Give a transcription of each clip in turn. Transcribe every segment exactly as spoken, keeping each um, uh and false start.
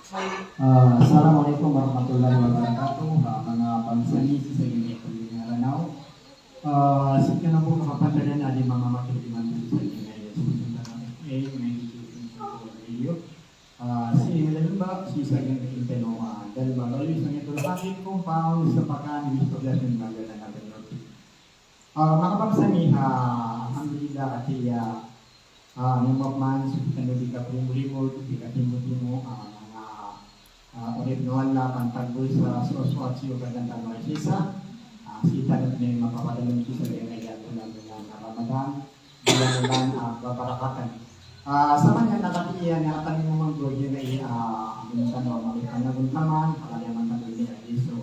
Ah, assalamu alaikum warahmatullahi wabarakatuh. Ah, manga bangsa mi sii sa giyangkai a Ranaw. Ah, sii ko kapapantagan a di mamamakir di manto sa giyangkai a F A ninety-two point four radio. Ah, sii sa giyangkai a F M, ah, dalem a baloy sa giyangkai a F M, compound sa Pakan, East Poblacion, Maguindanao Norte. Ah, manga bangsa mi, ah, alhamdulillah, ati iya, ah, miyamap man so di tano di kapolimolimo, di katimotimo, ah, manga, ah, oripn o Allah, pantag bo sa soasoat sii ko kagantan o isa-isa, ah, sii tano pn i mapapadalm sii sa giyangkai a bulan a Ramadan, bulan a, ah, babarakatan. Ah, sa man iyan a katii iyan a tano mambo giyangkai a, ah, bulan tano a manga panagontaman, palaya man tano giyangkai a iso.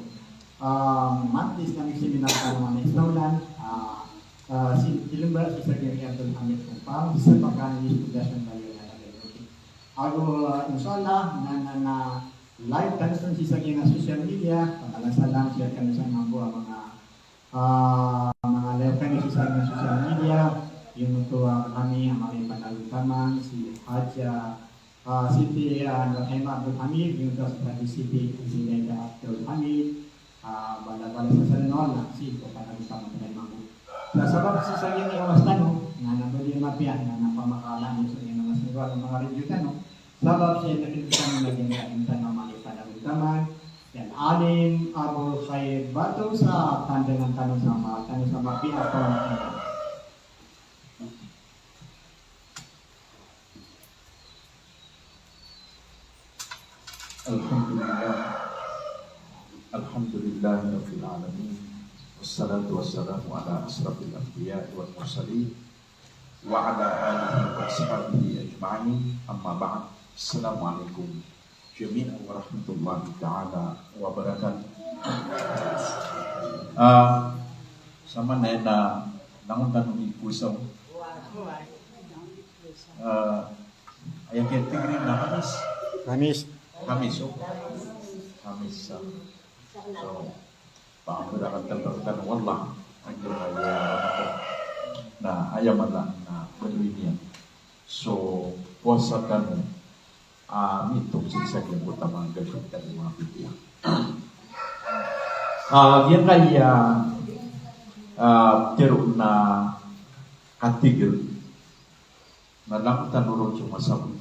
Ah, mantis na migseminar tano mambo sa Ramadan, ah, ah, sii, di lamba sii sa giyangkai a Abdul Hamid Kumpang, sii sa Pakan, East Poblacion, Maguindanao Norte. Ago, ah, insha Allah, na, na, na, live tano sii sa giyangkai a social media, pangalasalam, share kano sa mambo a manga, ah, manga live kano sii sa giyangkai a social media, giyoto a kami a manga panagontaman, si Haja, ah, Siti, ah, Nurhaima Abdul Hamid, giyoto a si Siti Zinaida Abdul Hamid, ah, bala, bala sa salin o Allah, sii ko panagontaman tano mambo. Sa sabap sii sa giyangkai a oras tano, na, na ba di mapiya, na, na pamakalan, sii sa giyangkai a oras tano, manga radio tano, sabap sii na kinitano na giyangkai a tano a manga panagontaman, Al-Alim Abul Khair Bato sa tandangan tano sa ma-, tano sa mapiya a panagontaman. Alhamdulillah. Alhamdulillahi Rabbil Alamin. Wassalatu wassalamu ala asrafil anbiya'i wal mursalin, wa ala alihi wa ashabihi ajma'in. Amma ba'd. Assalamu alaikum jami'an warahmatullahi ta'ala wabarakatuh. Ah, sa man na langon tano i powasa. Ah, aya kiyatig iran na Hamis. Hamis. Hamis, o. Hamis, ah. So, pangaberakan tano, wallah. Aya, aya, na, aya mala na baloy niyan. So, powasa tano, ah, mitong sii sa giyangkoto a manga gabay tano a manga pipiya. Ah, giyangkaya, ah, tero na katigr. Na langon tano ron so masabot.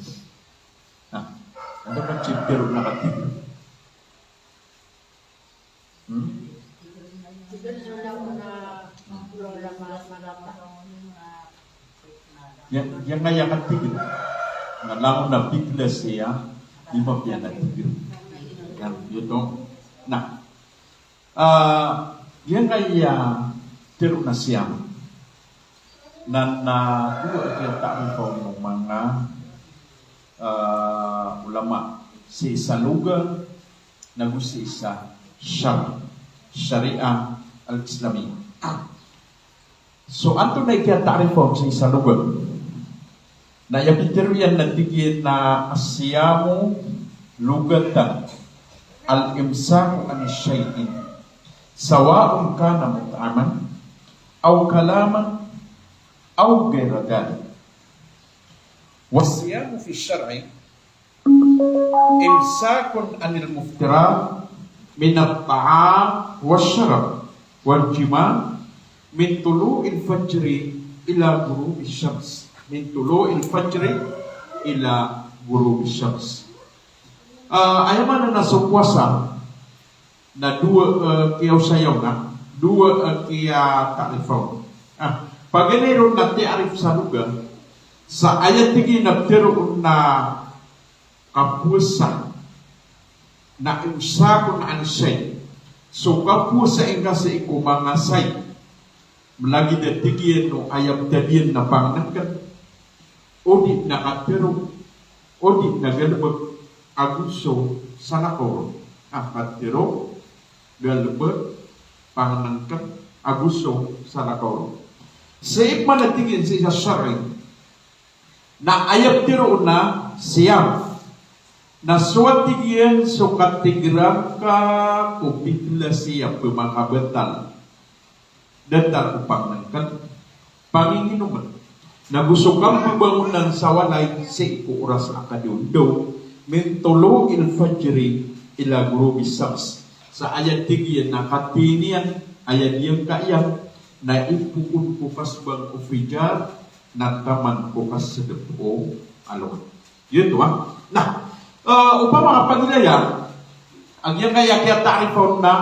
Na, anda man so tero na katigr? Hmm? Giyangkaya katigr. Na langon a bigla siya, di mapiya na tigr. Giyoto. Na, ah, giyangkaya tero na siyam. Na, na, dowa a kiyata'rif o manga, ah, ulama sii sa lugha, nago sii sa shar-, Sharia al-Islamiyyah. So, antonaa i kiyata'rif on sii sa lugha? Na aya pitharo iyan na tig iyan na as-siyamu lughatan al-imsaku an shay'in, sawa'un kana mat'aman, aw kalaman, aw ghayra dhalik. Was-siyamu fi shar'i imsakun anil muftirat minat ta'am wash-sharab wal jima' min tulu'il fajri ila ghurubish shams. Min tulu'il fajri ila ghurubish shams. Ah, aya maana na so powasa na dowa, eh, kiyaosay on, na dowa, eh, kiyata'rif on. Ah, paganay ron na ta'rif sa lugha, sa aya tig iyan a tero na kapowasa na imsakun an shay'. So kapowasa ingka sii ko manga shay'. Mlagid a tig iyan o aya pd iyan na pangnngkn, odi na katharo, odi na galbk, ago so salakaw ron. Ah, katharo, galbk, pangnngkn, ago so salakaw ron. Sii pman a tig iyan sii sa shar'i, na aya pitharo na siyam. Na so a tig iyan so katigran ka ko bigla siya pmakabatal. Datar ko pangnngkn, panginginomn, nago so kambabangonan sa walay sii ko oras a kadondaw, Min tulu'il fajri ila ghurubis shams. Sa aya tig iyan a katii niyan, aya diyangka iyan, na ipoon ko kasbang o fajar, na taman ko kasadap o alongan. Giyoto a. Na, eh, opama ka pagilaya, a giyangkaya kiyata'rif on na,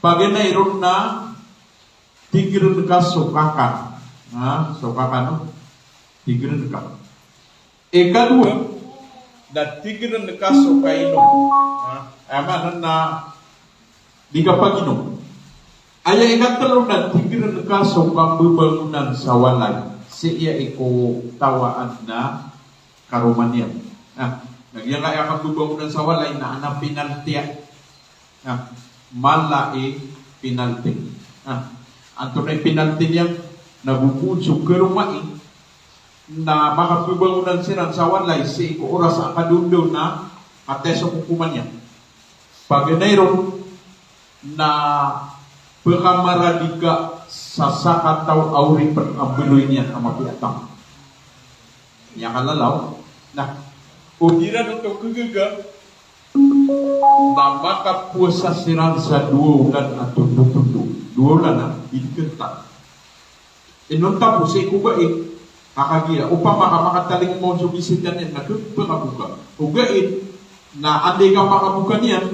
paganay ron na, tigirn ka so kakan. Ha, so kakan, no? Tigirn ka. Ikadowa, na tigirn ka so kainom. Ha, aya maana na di ka paginom. Aya ikatlo na tigirn ka so kababangonan sa walay. Sii ko tawaan na karoma niyan. Na, na giyangkaya kababangonan sa walay na adn a penalty a. Na, mala i penalty. Na, antonaa i penalty niyan? Na go pn so karoma i na makababangonan siran sa walay sii ko oras a kadondaw na, matay so kokoman iyan. Paganay ron na pkamaradi ka sa sakataw a oripn a mbaloy niyan a mapiya a taw. Miyakalalaw. Na, o di ran oto khagaga, na makapowasa siran sa dowa olan a tondotondo. Dowa olan a di dkta. Inonta bo sii ko gaid, ka kagiya, opama ka makatalingoma on so bisita niyan na khapakaboka. Ogaid na anda i kapakaboka niyan,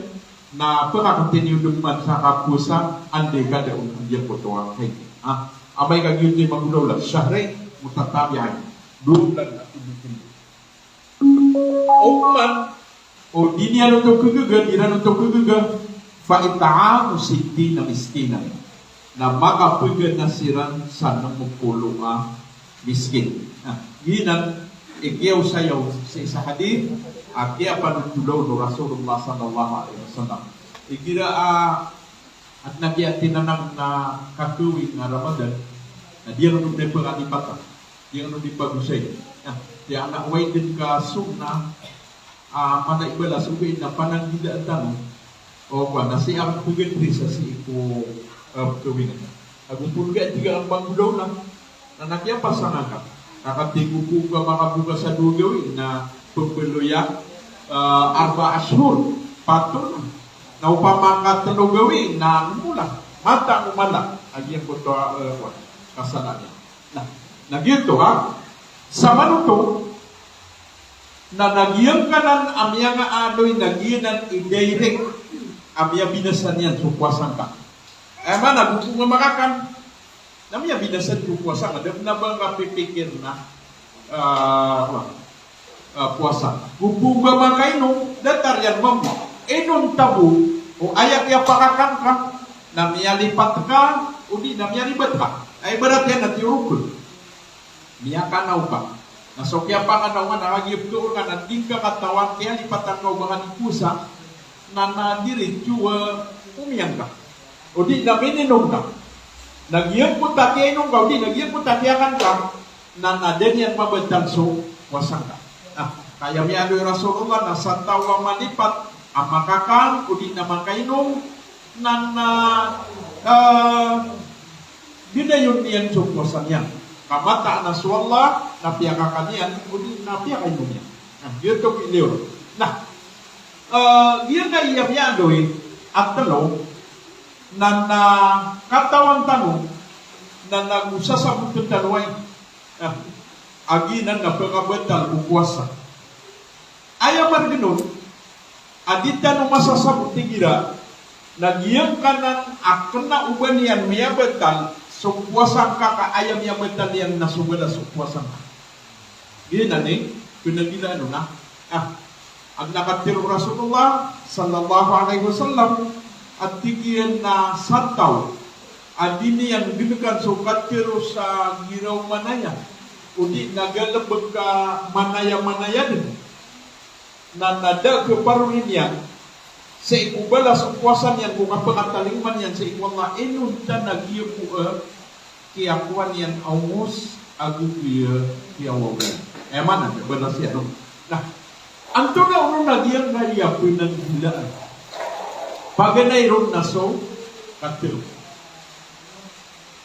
na pkakatiniyo dn man sa kapowasa, anda i kadaon a giyangkoto a haid. Ha? Amay ka giyoto i manggolawla, shahrayn mutatabi'ayn. Dowa olan a tondotondo. Oman, o di niyan oto khagaga, di ran oto khagaga, fa it'amu sittina miskinan. Na makapagana siran sa nm polo a miskin. Na, giyanan i kiyaosayaw sii sa hadith a kiyapanothola on o Rasulullah sallallahu alaihi wasallam. Igira a adn a kiyatinanang na kakawing a Ramadan, na di ran on ipakalipat a, di ran on ipagosay. Na, di ana waidn ka sunnah a mala i balas, ogaid na pananggila tano o kowan, na sii a pagandri sa sii ko, eh, kawingan. Ago pn ogaid tig a manggolawla. Na, na kiyapasang angka. Na katii ko pn ka makaboka sa dowa gawii na pmbaloy a, eh, arba'a ashhur. Pat on. Na opama ka tlo gawii na nm olan. Mataan o mala a giyangkoto a, eh, kowan, kasala niyan. Na, na giyoto a. Samanoto, na, na giyangkanan a miyangaaloy na giyanan i direct a miyabinasa niyan so powasa ngka. Aya maana, go pn ka makakan na miyabinasa so powasa ngka, da pn a ba ngka pipikir na, ah, ah, powasa. Go pn ka makainom, datar iyan mambo. Inonta bo, o aya kiyapakakan ka na miyalipat ka, odi na miyaribat ka. Aya ibarat iyan na tiyorok ka. Miyakanaw ka. Na so kiyapakanaw ka na kagiya ptoor ka na di ngka katawan, kiyalipatan ka o ba ka di powasa, na, na diritso a omiyang ka. Odi na mininom ka. Na giyangkoto a kiyainom ka, odi na giyangkoto a kiyakan ka, na, na da niyan mabatal so powasa ngka. Na, ka aya miyaaloy o Rasulullah na sa taw a malipat a makakan, odi na makainom, na, na, eh, gdayon iyan so powasa niyan. Ka mataan a so Allah na piyakakan iyan, odi na piyakainom iyan. Na, giyoto i liyo. Na, eh, giyangkaya miyaaloy a tlo, na, na katawan tano, na, na go sasabotn tano ai. Na, a giyanan na pkabatal o powasa. Aya margn on a di tano masasabot igira na giyangkanan a kna o ba niyan miyabatal so powasa ngka, ka aya miyabatal iyan na so balas o powasa ngka. Giyanan i pnanggilaan on a, ah, adn a katharo o Rasulullah sallallahu alaihi wasallam a tig iyan a sa taw a di niyan gnkan so katharo sa giraw manaya, odi na galbk a manaya-manaya dn, na, na da a khaparori niyan sii ko balas o powasa niyan ko kapakatalingoma niyan sii ko Allah, inonta na giya bo a kiyakowa niyan a omos ago giya kiyawaw iyan. Aya maana na balas iyan on. Na, antonaa onon a giyangkaya pnanggilaan? Paganay ron na so katharo.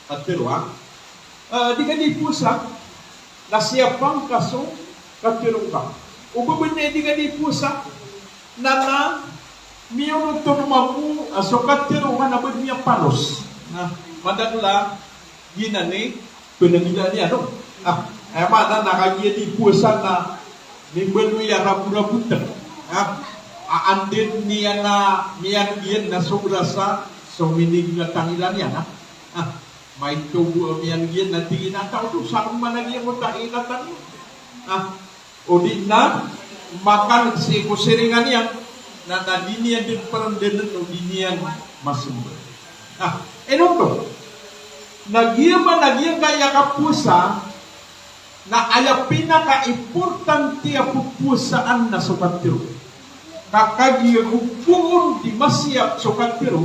Katharo, ah. Eh, di ka di powasa, na siyapa ngka so katharo ngka. O ba bnar i di ka di powasa, na na miyonoton mambo a so katero ka na ba miyapalos. Na madakl a giyanan i pnanggilaan iyan, no? Ah, aya maana na kagiya di powasa na mimbaloy a raborabotn. Ah, a anda niyan na miyan'g iyan na so grasa so minig na tangila niyan, ah. Ah, maito bo a miyan'g iyan na tig iyan a taw oto, sakn man a giyangkoto a inatan iyo. Ah, odi na makan'g sii ko siringan iyan, na, na di niyan dn prndnn o di niyan masmbag. Ah, ino oto? Na giya man a giyangkaya kapowasa, na aya pinakaimportante a ppowasaan na so katero. Ka kagiya ko poon di masiyap so katero,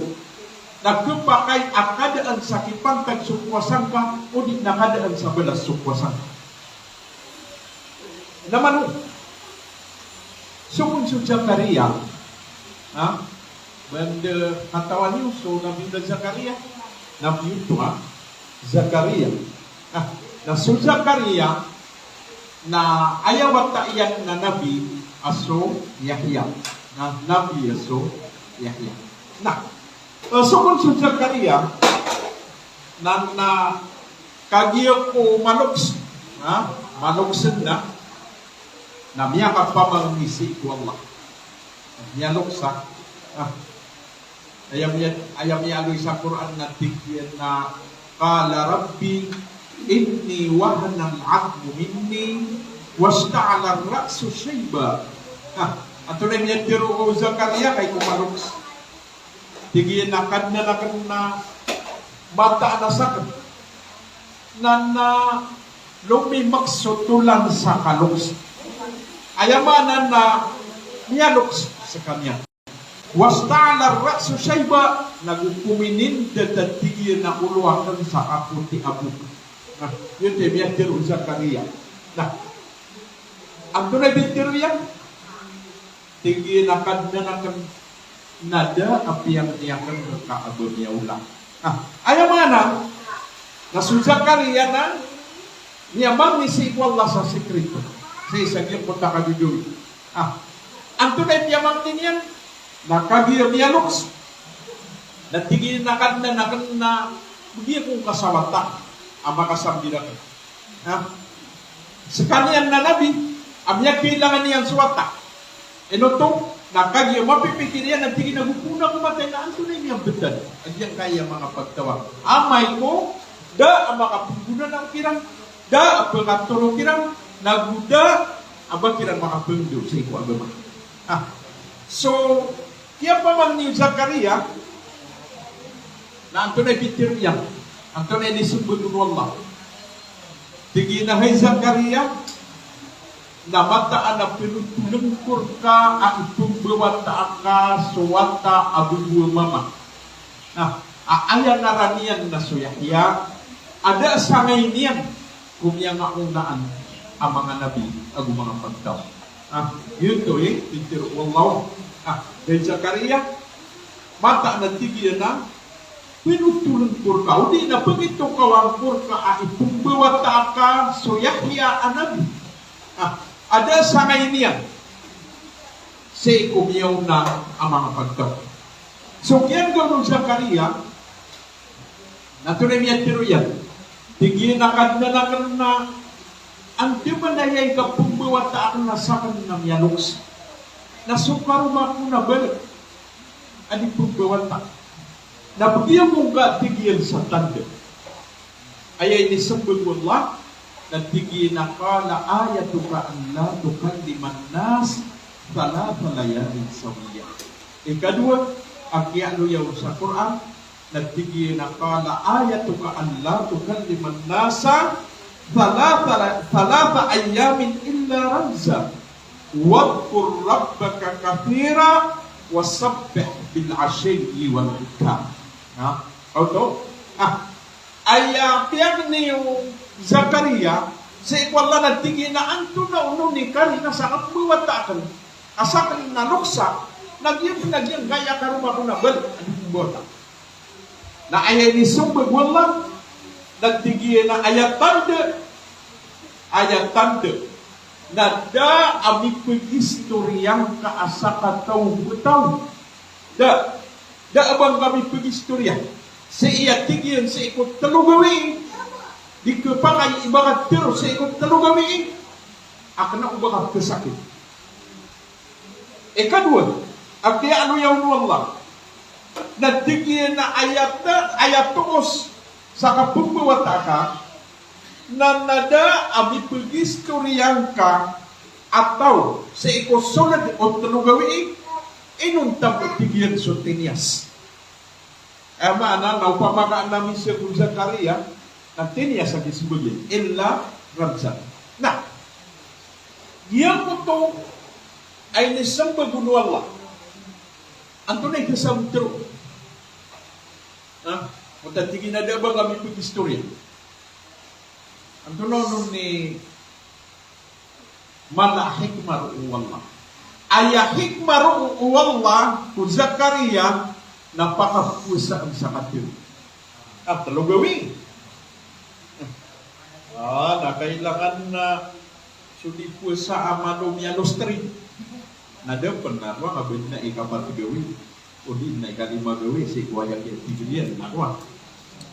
na khapakay a kadaan sa kipantag so powasa ngka, odi na kadaan sa balas so powasa ngka. Na mano, so kon so Zakaria, ha? Ba anda katawan iyo so Nabi Zakaria? Nabi oto, ha? Zakaria. Na, na so Zakaria, na aya wata iyan na nabi a so Yahya. Na nabi a so Yahya. Na, eh, so kon so Zakaria, na, na kagiya ko maloks, ha? Maloks na, na miyakapamangni sii ko Allah. Miyaloks, ha? Ah. Aya miya, aya miyaaloy sa Qur'an na tig iyan a, "Qala Rabbi inni wahanal 'azmu minni washta'alar ra'su shayba." Ah, antonaa i miyatero o Zakaria, kay ko maloks. Tig iyan a Kadnan akn, na mataan a sakn na, na lomimks so tolan sa kaloks. Aya maana na miyaloks skaniyan. Washta'alar ra'su shayba, nago kominindat a tig iyan a olo akn sa kapoti a bok. Na, giyoto i miyatero o Zakaria. Na, antonaa i pitharo iyan? Tig iyan a Kadnan akn, na da a piyangni akn rka a ba miyaola. Ah, aya maana na so Zakaria na miyamangni sii ko Allah sa sikreto. Sii sa giyangkoto a kadodowid. Ah, antonaa i piyamangni niyan? Na kagiya miyaloks, na tig iyan a Kadnan akn, na bgi ako ngka sa wata a makasambi rakn. Ha? Skaniyan na nabi a miyakailangan iyan so wata. Ino oto? Na kagiya mapipikir iyan a tig iyan a go poon ako matay, na antonaa i miyambtad a giyangkaya manga pagtaw akn? Amay ko da a makapnggonanao kiran, da a pkatoro kiran, nago da a ba kiran makapngdo sii ko agama. Ah. So, kiyapamangni o Zakaria, na antonaa i pitharo iyan? Antonaa i inismbag o Allah? Tig iyan a, "Hay Zakaria, na mataan a pnotholn ko rka a ipmbawataa ka so wata a bbo a mama." Na, a aya ngaran iyan na so Yahya, a da a sangay niyan ko miyangaonaan a manga nabi ago manga pagtaw. Ah, giyoto i pitharo o Allah. Ah, hay Zakaria, mataan a tig iyan a pnotholn ko rka, odi na pngitokawan ko rka a ipmbawataa ka so Yahya a nabi. Ah, a da a sangay niyan sii ko miyaona a manga pagtaw. So kiyanggaw o Zakaria, na antonaa i miyatharo iyan? Tig iyan a Kadnan akn, na andamanaya i kapmbawataa akn a sakn na miyaloks, na so karoma ko na bal a di pmbawata. Na bgi ako ngka, tig iyan, sa tanda. Aya inismbag o Allah, na tig iyan a, "Qala ayatuka an la tukalliman nas thalatha layalin sawiya." Ikadowa a kiyaaloya on sa Qur'an, na tig iyan a, "Qala ayatuka an la tukalliman nasa thalatha, thalatha ayyamin illa ramza. Wadhkur rabbaka kathira wasabbih bil ashiyyi wal ibkar." Ha? Oto? Ah, aya piyangni o Zakaria sii ko Allah na tig iyan a antonaa on i karina sa kapmbawata akn a sakn na loksa, na giya pn a giyangkaya karoma ko na bal a di pmbawata. Na aya inismbag o Allah, na tig iyan a aya tanda, aya tanda Na da a mipagistoriya ngka a sakataw ko taw. Da, da a ba ngka mipagistoriya. Sii a tig iyan sii ko tlo gawii. Di kapakay i ba ka tero sii ko tlo gawii a kena o ba ka pesakit. Ikadowa a kiyaaloya on o Allah na tig iyan a aya ta-, aya toos sa kapembawata ka, na na da a mipagistoriya ngka a taw sii ko soled o tlo gawii, inonta bo, tig iyan, so tiniyas. Aya maana na opama ka na miseg o Zakaria, na tiniyas a di sembag iyan, illa ramzan. Na giyangkoto a inisembag on o Allah. Antonaa i kasamtero? Ha? Mota tig iyan a da a ba ngka mipagistoriya. Antonaa on i mala a hikmah roo o Allah? Aya hikmah roo o Allah ko Zakaria na pakapowasaan sa katero. Ah, tlo gawii. Ah, na kailangan na so di powasa a malo miyalostri. Na da pen na roo a ba dn a ikapat gawii. O di na ikalima gawii sii ko aya kiyatigr iyan na roo a,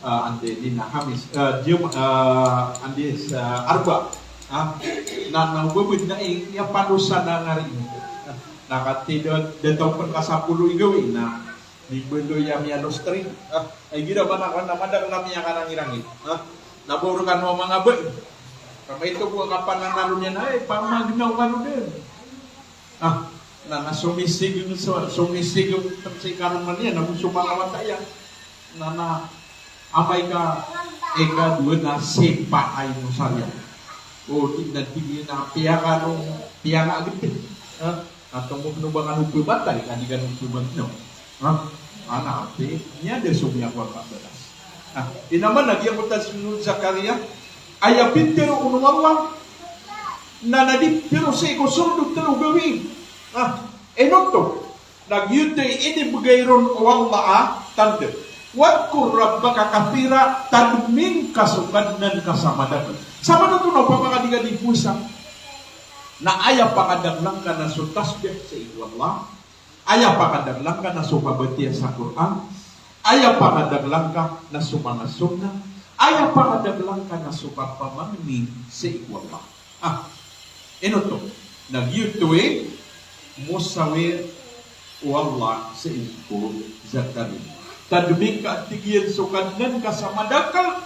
ah, anda ini na Hamis, ah, Jum-, ah, anda sa Arba. Ah, na, na o ba dn a i-, iyapandosa na ngari. Ah, na katii da, da taw pen kasapolo i gawii na di belo iya miyalostri. Ah, ay gira mana, mana madakl a miyakarangirangit. Ah, na ba o rkano a manga bai. Ka maito bo a kapananalo niyan, ay, pamagnaw kano dn. Ah, na, na somisig, so, somisig, sii karoma niyan, na so manga wata iyan. Na, na, amay ka, ikadowa na sipa a inosar iyan. O, di na tig iyan a piyakano, piyakagd. Ah, na tomo kano ba kano pematay, ka di kano pemagnaw. Ha? Ana, ati, miyada so miyakowa ka balas. Ha? Ina man a giyangkoto a si Zakaria, aya pitharo on o Allah, na na di pitharo sii ko soled o tlo gawii. Ha? Ino oto? Na giyoto i inibgay ron o Allah a tanda. Wadhkur rabbaka kathira, tadming ka so Kadnan ka sa madakl. Sa madakl na opama ka di ka di powasa. Na aya pakadaklan ka na so tasbih sii ko Allah. Aya pakadaklan ka na so kabatiya sa Qur'an, aya pakadaklan ka na so manga sunnah, aya pakadaklan ka na so kapamangni sii ko Allah. Ah, ino oto? Na giyoto i mosawir o Allah sii ko Zakaria. Tadming ka, tig iyan, so Kadnan ka sa madakl,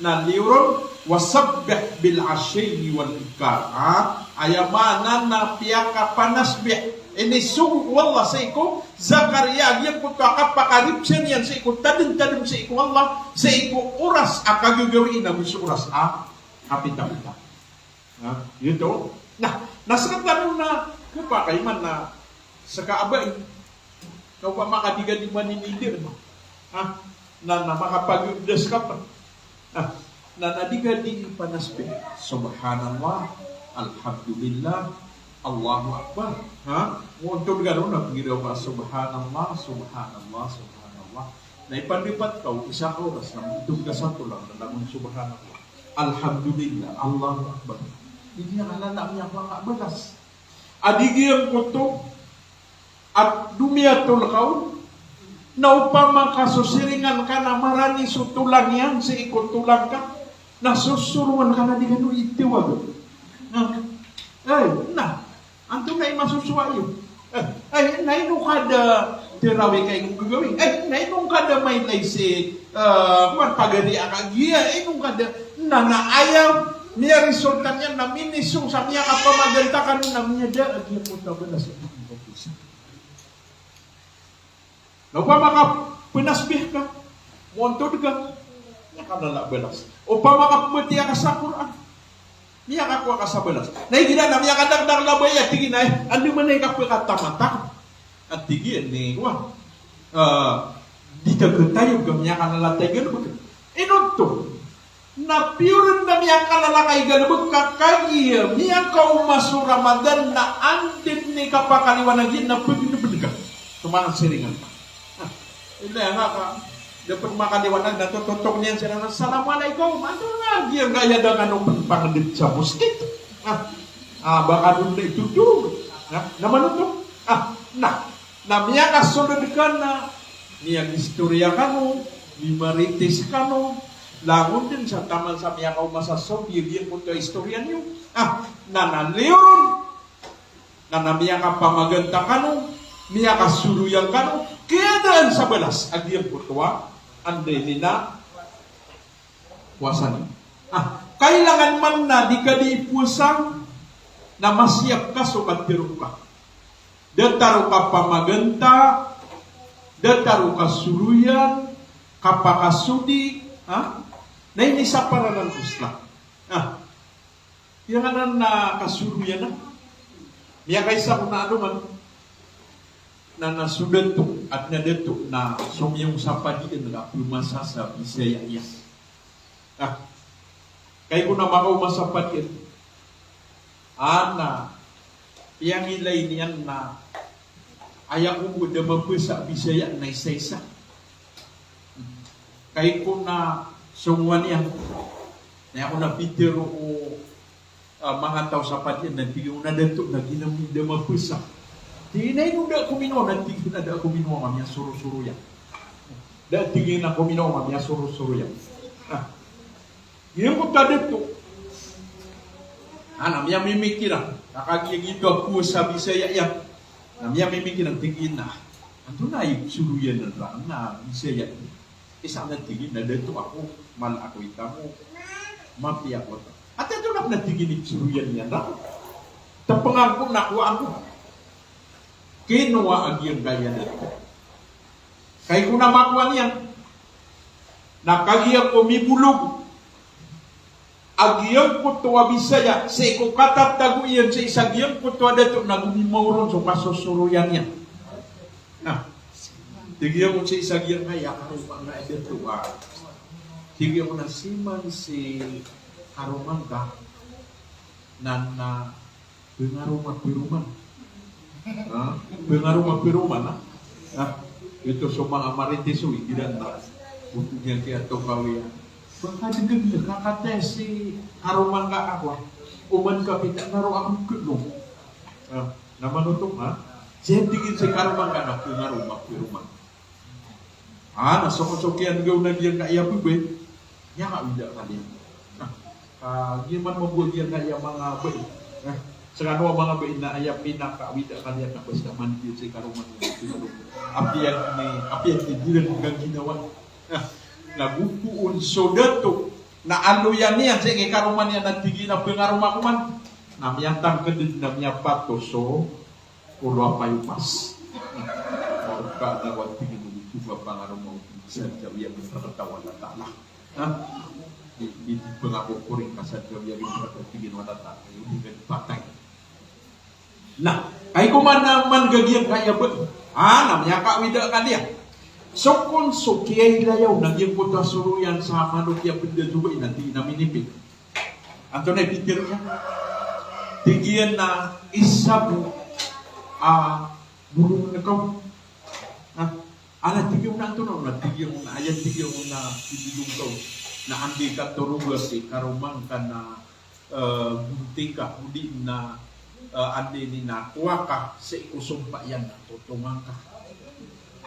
na liyo ron, "Wasabbih bil ashiyyi wal ibkar." Ah, aya maana na piyakapanasbih. Inisogo o Allah sii ko Zakaria a giyangkoto a kapakaripsa niyan sii ko tadmtadm sii ko Allah, sii ko oras a kagagawii ago so oras a kapitapita. Ha, giyoto. Na, na sktano na, khapakay man na ska a bai. Na opama ka di ka di maninindr, ha? Na, na makapagdas ka pn. Ha? Na, na di ka di panasbih. Subhanallah, Alhamdulillah, Allahu Akbar. Ha? Ontod ka ron na pnggiraw ka, Subhanallah, Subhanallah, Subhanallah. Na ipandapot ka o isa ka oras na ontod ka sa tolang na langon Subhanallah, Alhamdulillah, Allahu Akbar. Di niyan kalala a miyakowa ka balas. A di giyangkoto a domiyatol ka on, na opama ka so siringan ka na marani so tolang iyan sii ko tolang ka, na sosorongan ka na di kano itawag. Na, ay, na, antonaa i masosowa iyo? Eh, ay, na ino ka da tarawih ka ino gagawii? Ay, na ino ka da mailay sii, eh, kowan, pagari a kagiya, ino ka da, na, na aya miyaresulta niyan na minisong sa miyakapamaganta kano na miyada a giyangkoto a balas. Na opama ka pnasbih ka, montod ka, miyakalala a balas. Opama ka pmbatiya ka sa Qur'an, miyakakowa ka sa balas. Na igira na miyakadakdakl a bai a tig iyan a, eh, andamanaya i kapkatamata. A tig iyan ni, kowan, ah, di ta katayog ka, miyakalala ta i galbk. Ino oto? Na piyorn na miyakalala ka i galbk ka, kagiya miyakaoma so Ramadan na anda dn i kapakaliwanag iyan na pgnbn ka so manga siringan ka. Ah, ilaya nga ka, da pn makaliwanag na tototok niyan siran a, "Assalamu alaikum." Antonaa giya nga aya da kano pn pangndit sa moskito? Ah, Ah, ba kano dn ito to. Na, na manoto. Ah, na, na miyakasolod ka na, miyagistoriya kano, mimarites kano, langon dn sa taman sa miyakaoma sa Saudi, giyangkoto a istoriya niyo. Ah, na, na liyo ron. Na, na miyakapamaganta kano, miyakasoroyan kano, kiyadaan sa balas a giyangkoto a, anda ini na, powasa niyo. Ah, kailangan man na di ka di powasa, na masiyap ka so katharo ka. Datar o kapamaganta, datar o kasoroyan, kapakasodi, ha? Na inisapar anan ko Islam. Ah, iyan anan na kasoroyan, na miyakaisa ko na ano man, na, na so dato, adn a dato na somiyong sa padian na pmasa sa Bisaya iyan. Ah, kagiya ko na makaoma sa padian. Ana, piyangilay niyan na aya ko bo da mabasa a Bisaya na isaisa. Kagiya ko na songowan iyan. Na aya ko na pitharo o ah, manga taw sa padian na tig iyan a dato na giyanan i da mabasa. Tig iyan a ino da kominowa, na tig iyan a da kominowa, ka miyasorosoroyan. Da, tig iyan a kominowa, ka miyasorosoroyan. Ah. Giyangkoto a dato. Ah, na miyamimikiran. Na kagiya giyoto a powasa Bisaya iyan. Na miyamimikiran, tig iyan a, antonaa i soroyan iran na Bisaya iyan. Isa na tig iyan a dato ako, mala ako i tamo, mapiya ako ta. Ati ato na tig iyan i soroyan iyan na. Tapangan ko na kowaan ko. Kinowa a giyangkaya a dato. Kagiya ko na makowa niyan. Na kagiya ko mibolog a giyangkoto a Bisaya, sii ko katatago iyan sii sa giyangkoto a dato na gomimaw ron so kasosoroyan iyan. Na, tig iyan on sii sa giyangkaya karoma nga a dato a. Tig iyan on a siman si karoma ngka na, na Pngaroma, pngaroma. Ha? Pngaroma, pngaroma, na? Ha? Ito so manga marites o igira na. Buto niyan kiyatokawi. Baka dn ka kataya si karoma ngka ako. Oman ka pita naro ako kno. Ha? Na manoto, ha? Sii tig iyan si karoma ngka na pngaroma, pngaroma. Ah, na so, so kiyanggaw na giyangkaya babay, miyakawida kaliyan. Na, ah, giya man mambo giyangkaya manga bai. Na, skano a manga bai na aya pinakawida kaliyan na basta man giya si karoma niyan. Apiya ni, apiya ni di ran gaginawa. Na, na go poon so dato na aloyan iyan sii ki karoma niyan na tig iyan a pngaroma ko man. Na miyatangkd na miyapatos so Olo a payopas. Mawrka na wad tig iyan o di ko ba pangaroma o di sa dawiya min rahmat o Allah Ta'ala. Ha? Di, di, di pngakokoring ka sa dawiya min rahmat o Allah Ta'ala. Di ka di patay. Na, kagiya ko man na man gagiyangkaya ba. Ha, na miyakawida kaliyan. So kon so kiyailaya on na giyangkoto a soroyan sa manok iyan pnda jowai na di na minipit. Antonaa i pitharo iyan? Tig iyan a isa bo a bolong ngka on. Na, ala tig iyan on a antonaa on, na tig iyan on a aya tig iyan on a pitharo ngka on. Na anda i katoroga si karoma ngka na, eh, gonti ngka, odi na, eh, anda ini na kowa ka sii ko sompa iyan na totonga ngka.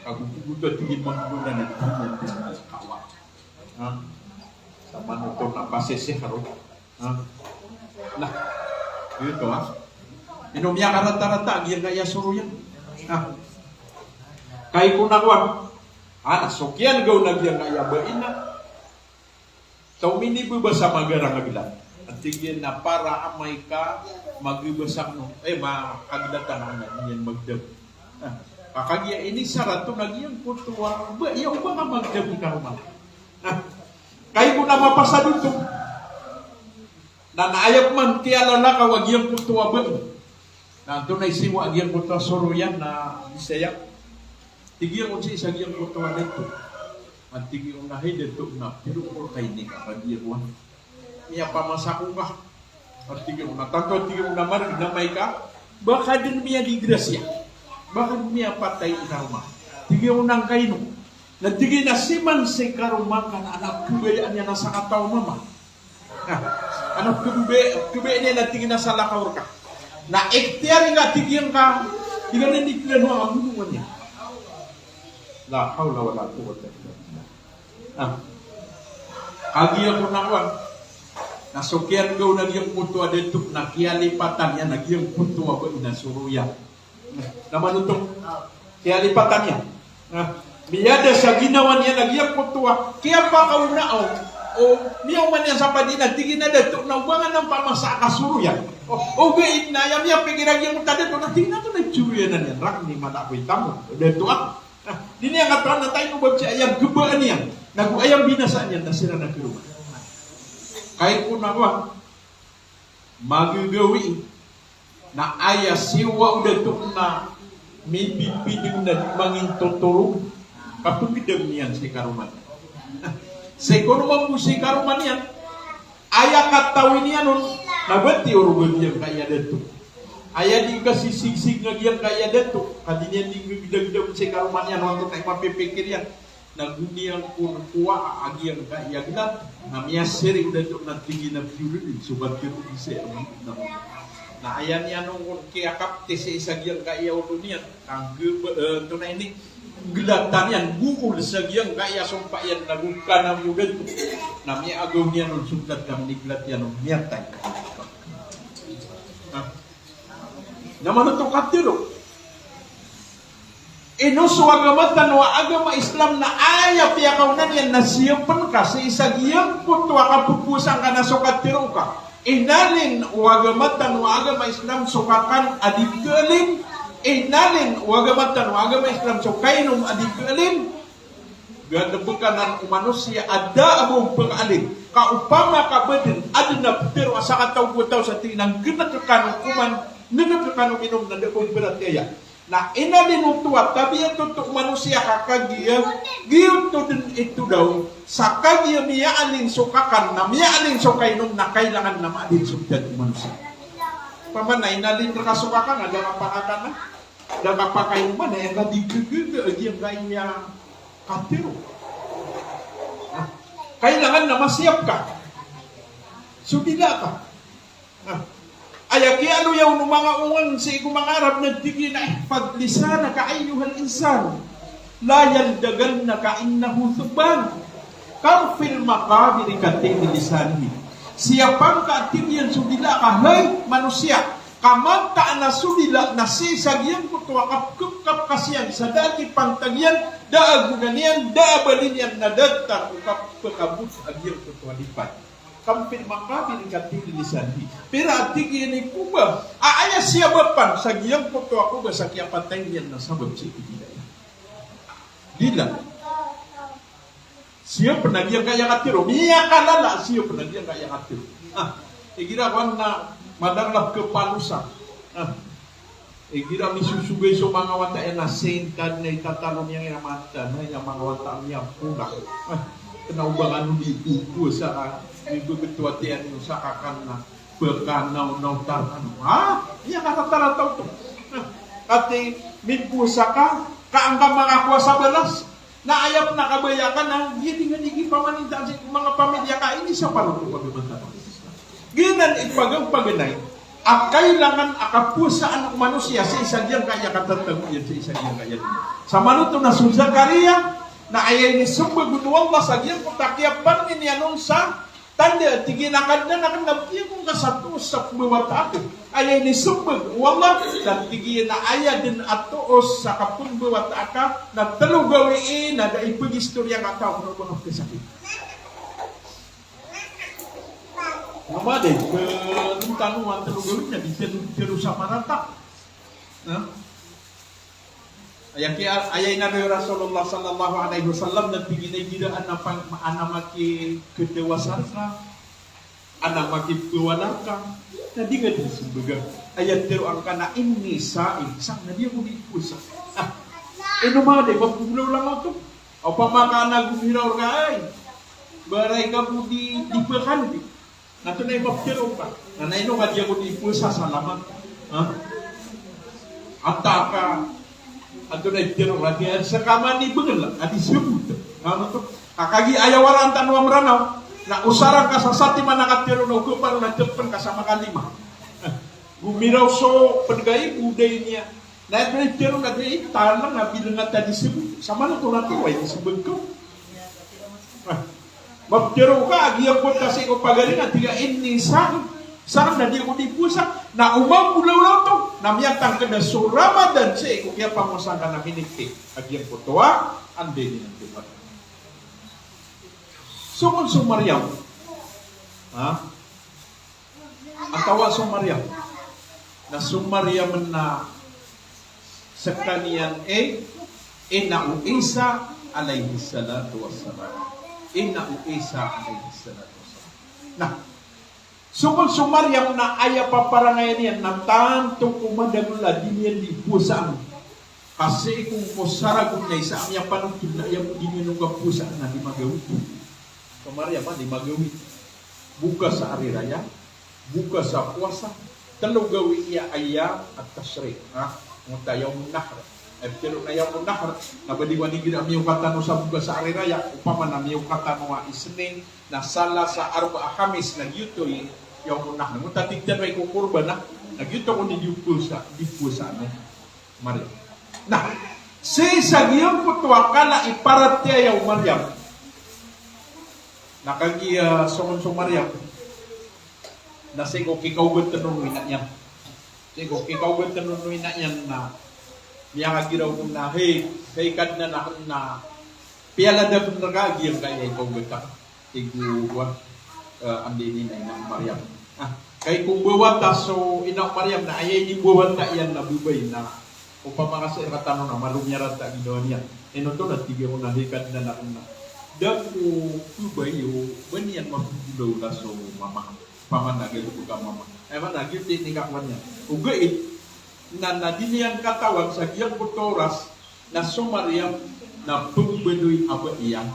Kago, kago tig iyan mambo na tig iyan a kawa. Ha? Sa manoto na pasisiharo. Ha? Na, giyoto, ha? Ino miyakaratarata a giyangkaya soroyan? Ha? Kagiya ko na kowan. Ha, na so kiyanggaw na giyangkaya bai na. Taw minibabasa magarang a glat. Tig iyan a para amay ka magibasa no. Eh, ma-, kaglatan a glat iyan magdam. Ha? Ka kagiya inisarat on a giyangkoto a bai, aya o ba ka magdam i karoma. Na, kagiya ko na mapasad oto. Na, na aya pman kiyalalakaw a giyangkoto a bai. Na antonaa i siyowa a giyangkoto a soroyan na Bisaya. Tig iyan on sii sa giyangkoto a dato. Na tig iyan on a hay dato na piro ko rka ini ka kagiya kowan. Miyapamasa ko ngka. Na tig iyan on a tanto, tig iyan on a margn amay ka. Ba ka dn miyadigrasiya. Ba ka dn miyapatay i karoma. Tig iyan on a ngkaino. Na tig iyan a siman si karoma ngka na anak khabayaan iyan a sakataw a mama. Na, anak khababay-, khabayaan iyan a tig iyan a salakaw rka. Na ikhtiyari nga, tig iyan ka, di ka na di plano a mono man iyan. La hawla wala quwwata illa billah. Ah. Kagiya ko na kowan. Na so kiyanggaw na giyangkoto a dato na kiyalipatan iyan na giyangkoto a ba ina so royal. Na manoto. Kiyalipatan iyan. Na miyada sa ginawa niyan a giyangkoto a kiyapakaona o, o miyaoma niyan sa padi na tig iyan a dato na oba nga nan pamasa ka so royal. O, ogaid na aya miyapikir a giyangkoto a dato na tig iyan a dato na itsoroyan iyan. Rakn i mala ko i tamok. Dato ako. Na, di niyan katawan na tayo ba siya aya gabaan iyan, nago aya binasaan iyan na siran a karoma. Kagiya ko na kowan, magagawii na aya siyowa o dato na mibibiding na di mangintotoro, kapagdam iyan si karoma niyan. Sii ko mambo si karoma niyan, aya katawi niyan on, na bati o rogo giyangkaya dato. Aya di kasisigsig nga giyangkaya dato, ka di niyan di gdagdag si karoma niyan, o antonaa i mapipikir iyan. Na go niyan kon kowaa a giyangkaya glat, na miyasiri o dato na tig iyan a piyoridin so katharo isa a na. Na aya niyan on kon kiyakapti sii sa giyangkaya olo niyan, na gba, eh, antonaa ini, glatan iyan, gool sa giyangkaya sompa iyan na go kanawi o dato. Na miyaagaw niyan on so glat ka miniglat iyan on, miyatay. Na, na manoto katharo. Ino so agama tano a agama Islam na aya piyakaonan iyan na siyapn ka sii sa giyangkoto a kapphowasa ngka na so katharo ka. Inalin o agama tano a agama Islam so kakan a di kaalin. Inalin o agama tano a agama Islam so kainom a di kaalin. Ganda bkanan o manosiya a da a ba on pkaalin. Ka opama ka ba dn adn a ptharo a sakataw ko taw sa tig iyan a nggnk kano koman, nggnk kano inom na da a ba on pratiyaya. Na inalin oto a tabiat oto o manosiya ka kagiya, giyoto dn i todaw, sa kagiya miyaalin so kakan, na miyaalin so kainom, na kailangan na maalin so btad o manosiya. Opama na inalin rka so kakan, na da ka pakakana, da ka pakainoman, na aya ka di gagaga a giyangkaya katharo. Na, kailangan na masiyap ka. So dila ka. Na, aya kiyaaloya on o manga onga sii ko manga Arab na tig iyan a, "Ihfadh lisanaka ayyuhal insan, la yaldagannaka innahu thubban." Kam fil maqabiri katayni lisanihi. Siyapa ngka, tig iyan, so dila ka, hay manosiya, ka mataan a so dila na sii sa giyangkoto a kapkapkasiyan sa da a kipantag iyan, da a gona niyan, da a bali niyan, na datar o kapkabot a giyangkoto a lipad. Kam fil maqabiri katayni lisanihi. Pira, tig iyan, i koba a aya siyabapan sa giyangkoto a koba sa kiyapatay niyan na sabap sii ko dila iyan. Dila. Siyap na giyangkaya katharo. Miyakalala, siyap na giyangkaya katharo. Ah, igira kowan na madakl a kapalosa. Ah, igira misosogay so manga wata iyan na sentad na itatalo niyan iyan a mata, na aya manga wata miyapola. Ah, kna o ba kano di opowasa ka, mibgto a tiyan iyo sa kakan na pkanaw na otar kano. Ah, iya ka tatarataw to. Ah, kati mipowasa ka, ka angka makakowa sa balas. Na aya pn a kabaya ka na, giya di nga di kipamaninta sii ko manga pamilya ka, ini sa paro ko pagabantang. Giyanan i paganapaganay a kailangan a kapowasaan o manosiya sii sa giyangkaya katatago iyan, sii sa giyangkaya. Sa manoto na so Zakaria, na aya inismbag on o Allah sa giyangkoto a kiyapangni niyan on sa tanda, tig iyan a Kadnan akn, na btiya ko ngka sa toos sa pmbawata akn. Aya inismbag o Allah, na tig iyan a aya dn a toos sa kapmbawata aka na tlo gawii na da i pgistoriya ngka a taw na o ba ngka pkasakit. Mama, di pn tano a tlo gawii na di tlo, tlo sa marata. Ha? Aya kiya, aya inaloy o Rasulullah sallallahu alaihi wasallam na tig iyan a igira adn a pang-, adn a makikdawa sa rka, adn a makipwala rka, na di nga dn smbagn. Aya tharoang ka na inni sa'im, sa na di ako di powasa. Ah, ino man di, mapgolawla oto. Opama ka na gomiraw rka, ay, ba ray ka bo di, di pkano di. Na antonaa i maptharo ka? Na ino ka di ako di powasa sa lamat? Ha? Antaa ka, antonaa i ptharo ka? Di, sa ka man i bngl, a di sabot. Na ano to? Ka kagiya aya waraan tano a Mranaw, na osarang ka sa satiman a katharo na o kaparo na tpn ka sa makalima. Gomiraw so pd gay bo dai niyan. Na aya pn i tero na dai talang a bilangata di sbg. Sa manoto na tero ay di sbg ko. Ah. Maptero ka a giyangkoto a sii ko pagari na tig a inni saim. Saim na di ako di powasa. Na o mapolawlaw oto na miyatangkd a so Ramadan sii ko kiyapangowasa ngka na miniti a giyangkoto a anda ini nangkomat. So kon so Mariam. Ha? Atawa so Mariam. Na so Mariam na skaniyan i ina o Isa alayhis salatu wassalam. Ina o Isa alayhis salatu wassalam. Na so kon so Mariam na aya paparangayan iyan na tanto ko madakl a di niyan di powasaan. Ka sii ko mosaragon na isa a miyapanotol na aya bo di niyan on kapowasaan na lima gawii. So Mariam a lima gawii. Buka sa ari raya, buka sa powasa, tlo gawii a ayyam at-tashriq, ha? Giyoto a yawmun nahr. Aya pitharo na yawmun nahr, na ba di wani gina miyokat tano sa buka sa ari raya, opama na miyokat tano a Isnin, na Salasa, Arba, Khamis, na giyoto i yawmun nahr. Giyoto a tig tano i ko korban, na giyoto kon i di powasa, di powasa, no? Mariam. Na sii sa giyangkoto a kala i paratiyaya o Mariam. Na kagiya so kon so Mariam na sii ko kikaogat tano o ina iyan. Sii ko kikaogat tano o ina iyan na miyakagiraw na, "Hay, hay Kadnan akn na piyaladakn rka giyangkaya i kaogat akn." Tig o, eh, anda ini na ina o Mariam. Ah, kagiya ko mbawata so ina o Mariam na aya ini mbawata iyan na babay na opama ka sii rktano na malo miyarata a ginawa niyan. Ino oto na tig iyan on a hay Kadnan akn na da ko babay o ba niyan mapgolawla so mama. Opama na giyoto ka mama. Aya maana giyoto i inikaa niyan. Ogaid na, na di niyan katawan sa giyangkoto a oras na so Mariam na pmbaloy a ba iyan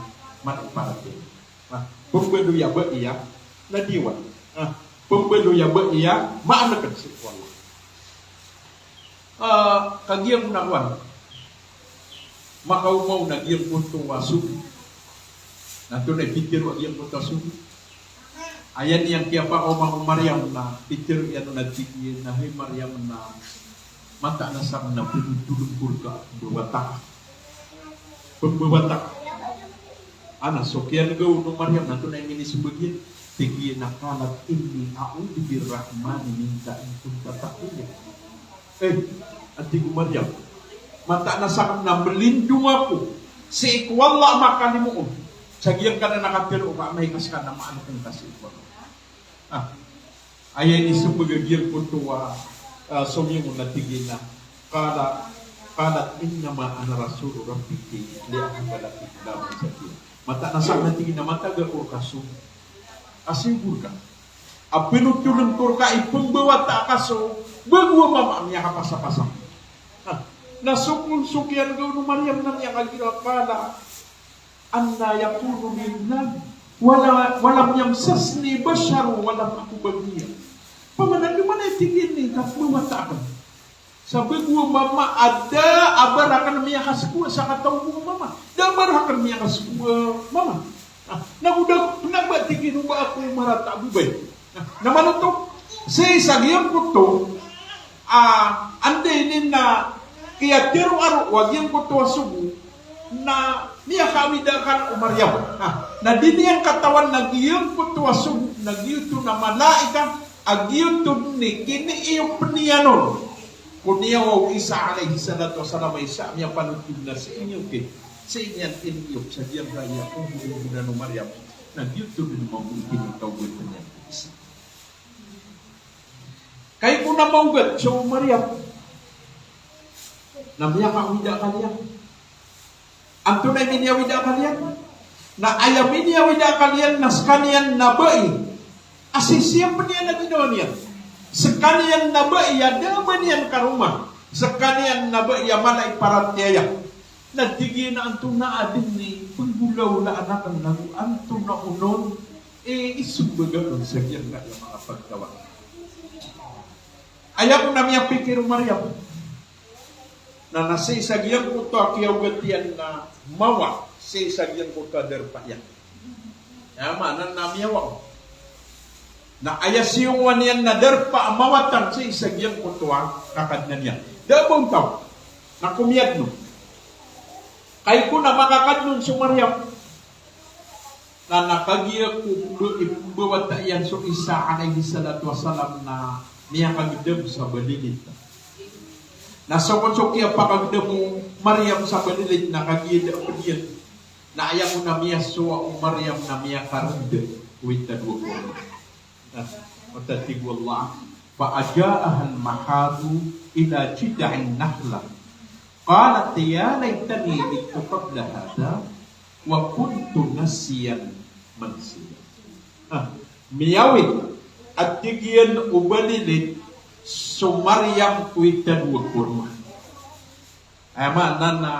man i paratiyaya. Na pmbaloy a ba iyan na diwan. Na pmbaloy a ba iyan maana kn sii ko Allah. Ah, kagiya ko na kowan. Makaoma on a giyangkoto a sogo. Na antonaa i pitharo a giyangkoto a sogo? Aya niyan kiyapakaoma o Mariam na pitharo iyan on a tig iyan a hay Mariam na mataan a sakn na pnotoln ko rka a pmbawata ka. Pmbawata ka. Ana so kiyanggaw o Mariam na antonaa i minismbag iyan? Tig iyan a qalat inni a'udhu birrahmani minka in kunta taqiya. Eh, a tig o Mariam, mataan a sakn na mlindong ako sii ko Allah a makalimoon sa giyangkanan a katharo ka amay ka ska na maana kn ka sii ko Allah. Ah, aya inismbag a giyangkoto a, ah, somiyogo na tig iyan a, qala, qalat innama ana rasulu rabbiki li ahaba laki ghulaman zakiya. Mataan a sakn na tig iyan a matag ako rka so, a sii bo rka a pnotoln ko rka i pmbawata ka so bago a mama a miyakapasapasa. Ha, na so kon so kiyanggaw o Mariam na miyakagiraw a qala anna yakunu li ghulamun wa la-, wa lam yamsasni basharun wa lam aku baghiyya. Pamana di mana tig iyan i kapmbawata akn sa bago a mama a da a ba rakn miyakaskowa sa kataw bo a mama. Da a ba rakn miyakaskowa a mama. Ah, na go da, na ba tig iyan o ba ako marata a babay. Na, na manoto, sii sa giyangkoto, ah, anda ini na kiyatharoa roo a giyangkoto a sogo, na miyakaawid a akal o Mariam. Na, na di niyan katawan na giyangkoto a sogo, na giyoto na malaikat, a giyoto dn i kiniiyop iyan on ko niyawa o Isa alayhis salatu wassalam, a isa a miyapanotol na sii niyan ki-, sii niyan iniiyop sa giyangkaya a kobor o Mariam. Na giyoto dn mambo i kinikaogat iyan. Kagiya ko na maogat so Mariam na miyakaawid a akal iyan. Antonaa i miniawid a akal iyan? Na aya miniawid a akal iyan na skaniyan na bai a sisiyapn iyan a ginawa niyan. Skaniyan na bai a da a ba niyan karoma. Skaniyan na bai a mala i paratiyaya. Na tig iyan a antonaa dn i pnggolawlaan akn ago antonaa on on i ismbag akn sa giyangkaya manga pagtaw. Aya kon a miyapikir o Mariam na, na sii sa giyangkoto a kiyaogat iyan na mawa sii sa giyangkoto a darpa iyan. Aya maana na miyawa. Na aya siyongowan iyan na darpa a mawatan sii sa giyangkoto a kakadnan iyan. Da a ba on taw na komiyadn on. Kagiya ko na makakadn on so Maryam. Na, na kagiya ko ba-, i pmbawata iyan so Isa alayhis salatu wassalam na miyakagdam sa balilit. Na so kon so kiyapakagdam o Maryam sa balilit na kagiya da a pd iyan. Na aya kon a miyasowa o Maryam na miyakarnd ko itadowa ko. Ah, o tig o Allah, "Fa aja'ahal makhadu ila jid'in nakhlah. Qalat ya laytani mittu qabla hadha wa kuntu nasiyan mansiya." Ah, miyawid a tig iyan o balilit so Maryam ko itadowa ko roma. Aya maana na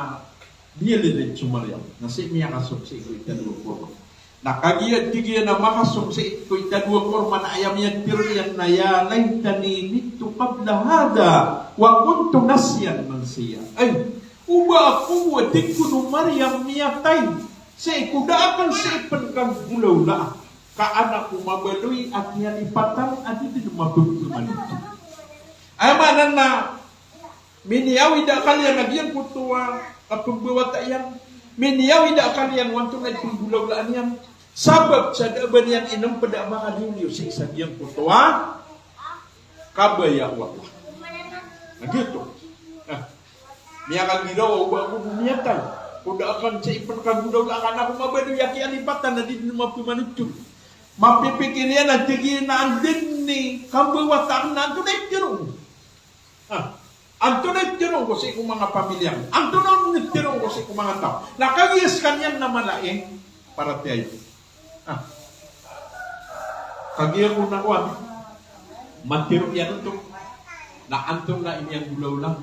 biyalilit so Maryam na sii miyakasong sii ko itadowa ko roma. Na kagiya tig iyan a makasong sii ko itadowa ko roma na aya miyatharo iyan na, "Ya laytani mittu qabla hadha wa kuntu nasiyan mansiya." Ay, oba ako bo, a tig kon o Maryam, miyatay sii ko da akn sii pn kagolawlaa, ka an ako mabaloy a kiyalipatan a di dn mapagpamanito. Aya maana na miniyawid a akal iyan a giyangkoto a kapmbawata iyan. Miniyawid a akal iyan o antonaa i pnggolawlaan iyan. Sabap sa da a ba niyan inmpd a makaliwliyo sii sa giyangkoto a kabaya o Allah. Na giyoto. Ah. Miyakagiraw a oba ako bo miyatay ko da akn sii pn kagolawlaa, ka an ako mabaloy a kiyalipatan a di dn mappamanito. Mapipikir iyan a tig iyan a anda i kambawata akn na antonaa i tharo ko. Ah, antonaa i tharo ko sii ko manga pamilya ko? Antonaa i tharo ko sii ko manga taw? Na kagiya skaniyan na mala i paratiyaya. Ah. Kagiya ko na kowan, matharo iyan oto. Na antonaa i miyanggolawla?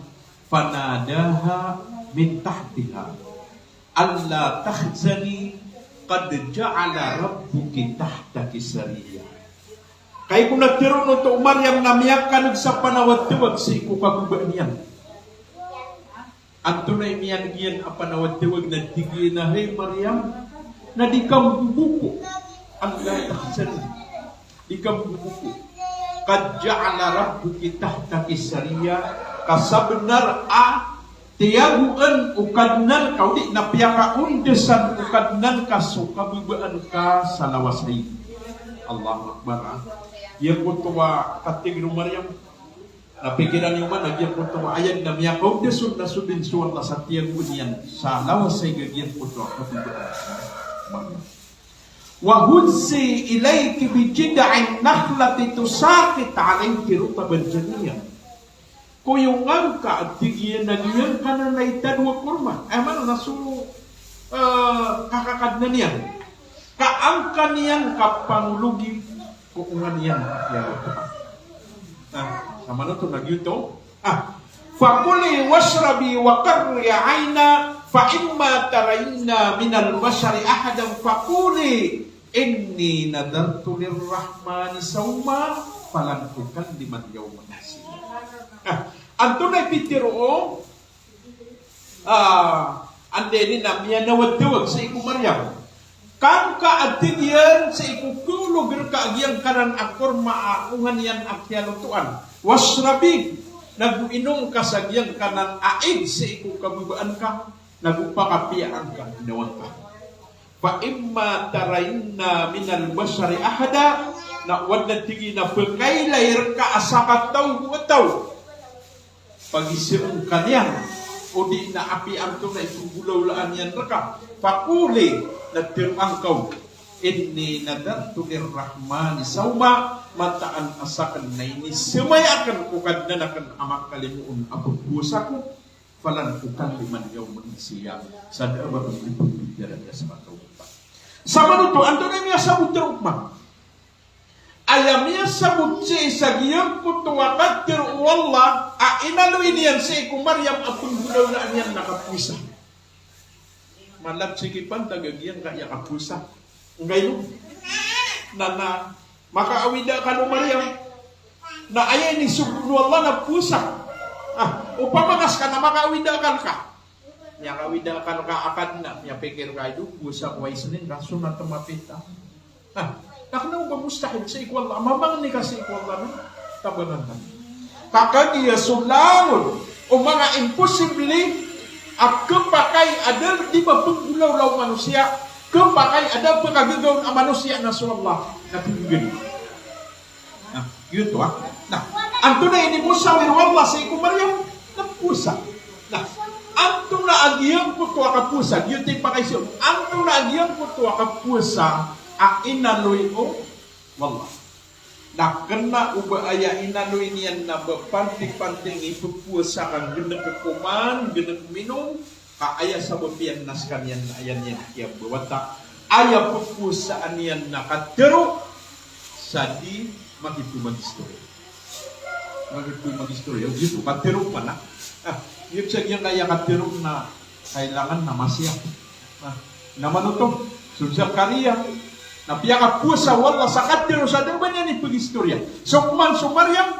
Fanadaha min tahtiha. Alla tahzani qad ja'ala rabbuki tahtaki sariyya. Kagiya ko na tharoon oto o Maryam na miyakaneg sa panawatawag sii ko kababaan iyan. Antonaa i miyaneg iyan a panawatawag na tig iyan a, hay Maryam, na di ka mbobogo. Alla tahzani. Di ka mbobogo. Qad ja'ala rabbuki tahtaki sariyya, ka sabnar a tiyagoan o Kadnan ka, odi na piyakaondasan o Kadnan ka so kababaan ka sa lawas ai. Allahu Akbar, ha? Giyangkoto a katig o Maryam. Na pikiran iyo man a giyangkoto a ayat na miyakaondas on na so dn so Allah sa tiyagoan iyan sa lawas ai giyangkoto a kababaan ka, Maryam. Wa huzzi ilayki bi jid'in nakhlati tusaqit alayki rutaban janiyya. Koyongan ka, tig iyan, a giyangkanan a itadowa korma. Aya maana na so, eh, kakakadnan iyan. Ka angka niyan ka pangologi ko onga niyan a kiyarotoan. Na, samanoto na giyoto. Ah, fakuli washrabi wa qarri aina, fa imma tarayinna minal bashari ahadan faquli inni nadhartu lirrahmani sawma falan ukallimal yawma insiya. Ah, antonaa i pitharo o, ah, anda ini na miyanawatawag sii ko Maryam. Ka angka, tig iyan, sii ko kaolog rka a giyangkanan a korma a onga niyan a kiyalotoan. Washrabi, nago inom ka sa giyangkanan a ig sii ko kababaan ka, nago pakapiya angka ginawa ngka. Fa imma tarayinna minal bashari ahada, na o adn a tig iyan a pkailay rka a sakataw bo a taw. Pagiza ngka niyan, odi na apiya antonaa i pnggolawlaan iyan rka. Faquli, na tharoa ngka on, inni nadhartu lirrahmani sawma, mataan a sakn na inisamaya akn ko Kadnan akn a makalimoon a pphowasa ko, falan ukallimal yawma insiya, sa da a ba ko di pmbidaraga sa mataw. Samanoto, antonaa i miyasabot roo man? Aya miyasabot sii sa giyangkoto a katharo o Allah a inaloy niyan sii ko Maryam a pnggolawlaan iyan na kapowasa. Mala sii kipantag a giyangkaya kapowasa. Nggaino? Na, na makaawid a akal o Maryam. Na aya inisogo o Allah na powasa. Ah, opama ka ska na makaawid a akal ka. Miyakaawid a akal ka a Kadnan, miyapikir ka, ino powasa ko a Isnin, ka sonat a mapita. Ah, na kna o ba mustahil sii ko Allah, mamangni ka sii ko Allah na tabangan ka. Ka kagiya so langon o manga imposible a khapakay a da di ba pnggolawla o manosiya, khapakay a da pkhagagawn a manosiya na so Allah na pnggn. Na, giyoto a. Na, antonaa i inisawir o Allah sii ko Maryam? Na powasa. Na, antonaa a giyangkoto a kapowasa? Giyoto i pakaiza. Antonaa a giyangkoto a kapowasa a inaloy o Allah? Na kna o ba aya inaloy niyan na ba panti-panti i ppowasa ka, gnk ko man, gnk ko minom, ka aya sabap iyan na skaniyan na aya niyan kiyabawata, aya ppowasaan iyan na katharo sa di makipmagistoriya. Makipmagistoriya, o giyoto, katharo pn a. Ah, aya sa giyangkaya katharo na kailangan na masiyap. Na, na manoto, so Zakaria, na piyakapowasa o Allah sa katharo sa da ba niyan ipgistoriya. So pman so Maryam,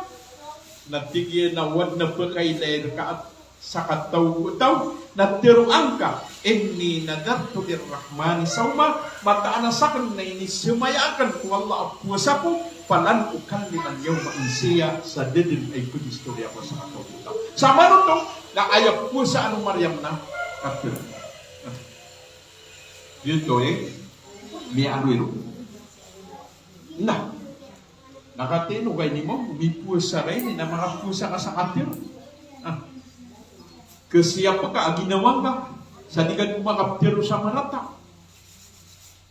na tig iyan a o adn a pkailay rka a sakataw ko taw, na tharo angka, "Inni nadhartu lirrahmani sawma," mataan a sakn na inisamaya akn ko Allah a powasa ko, "falan ukallimal yawma insiya," sa da dn a ipgistoriya ko a sakataw ko taw. Sa manoto, na aya powasaan o Maryam na katharo. Giyoto i miyaaloy ron. Na, na katii o ba ini mo, mipowasa ka ini, na makapowasa ka sa katharo. Ah. Kasiyapa ka a ginawa ngka sa di ka dn makaptharo sa marata.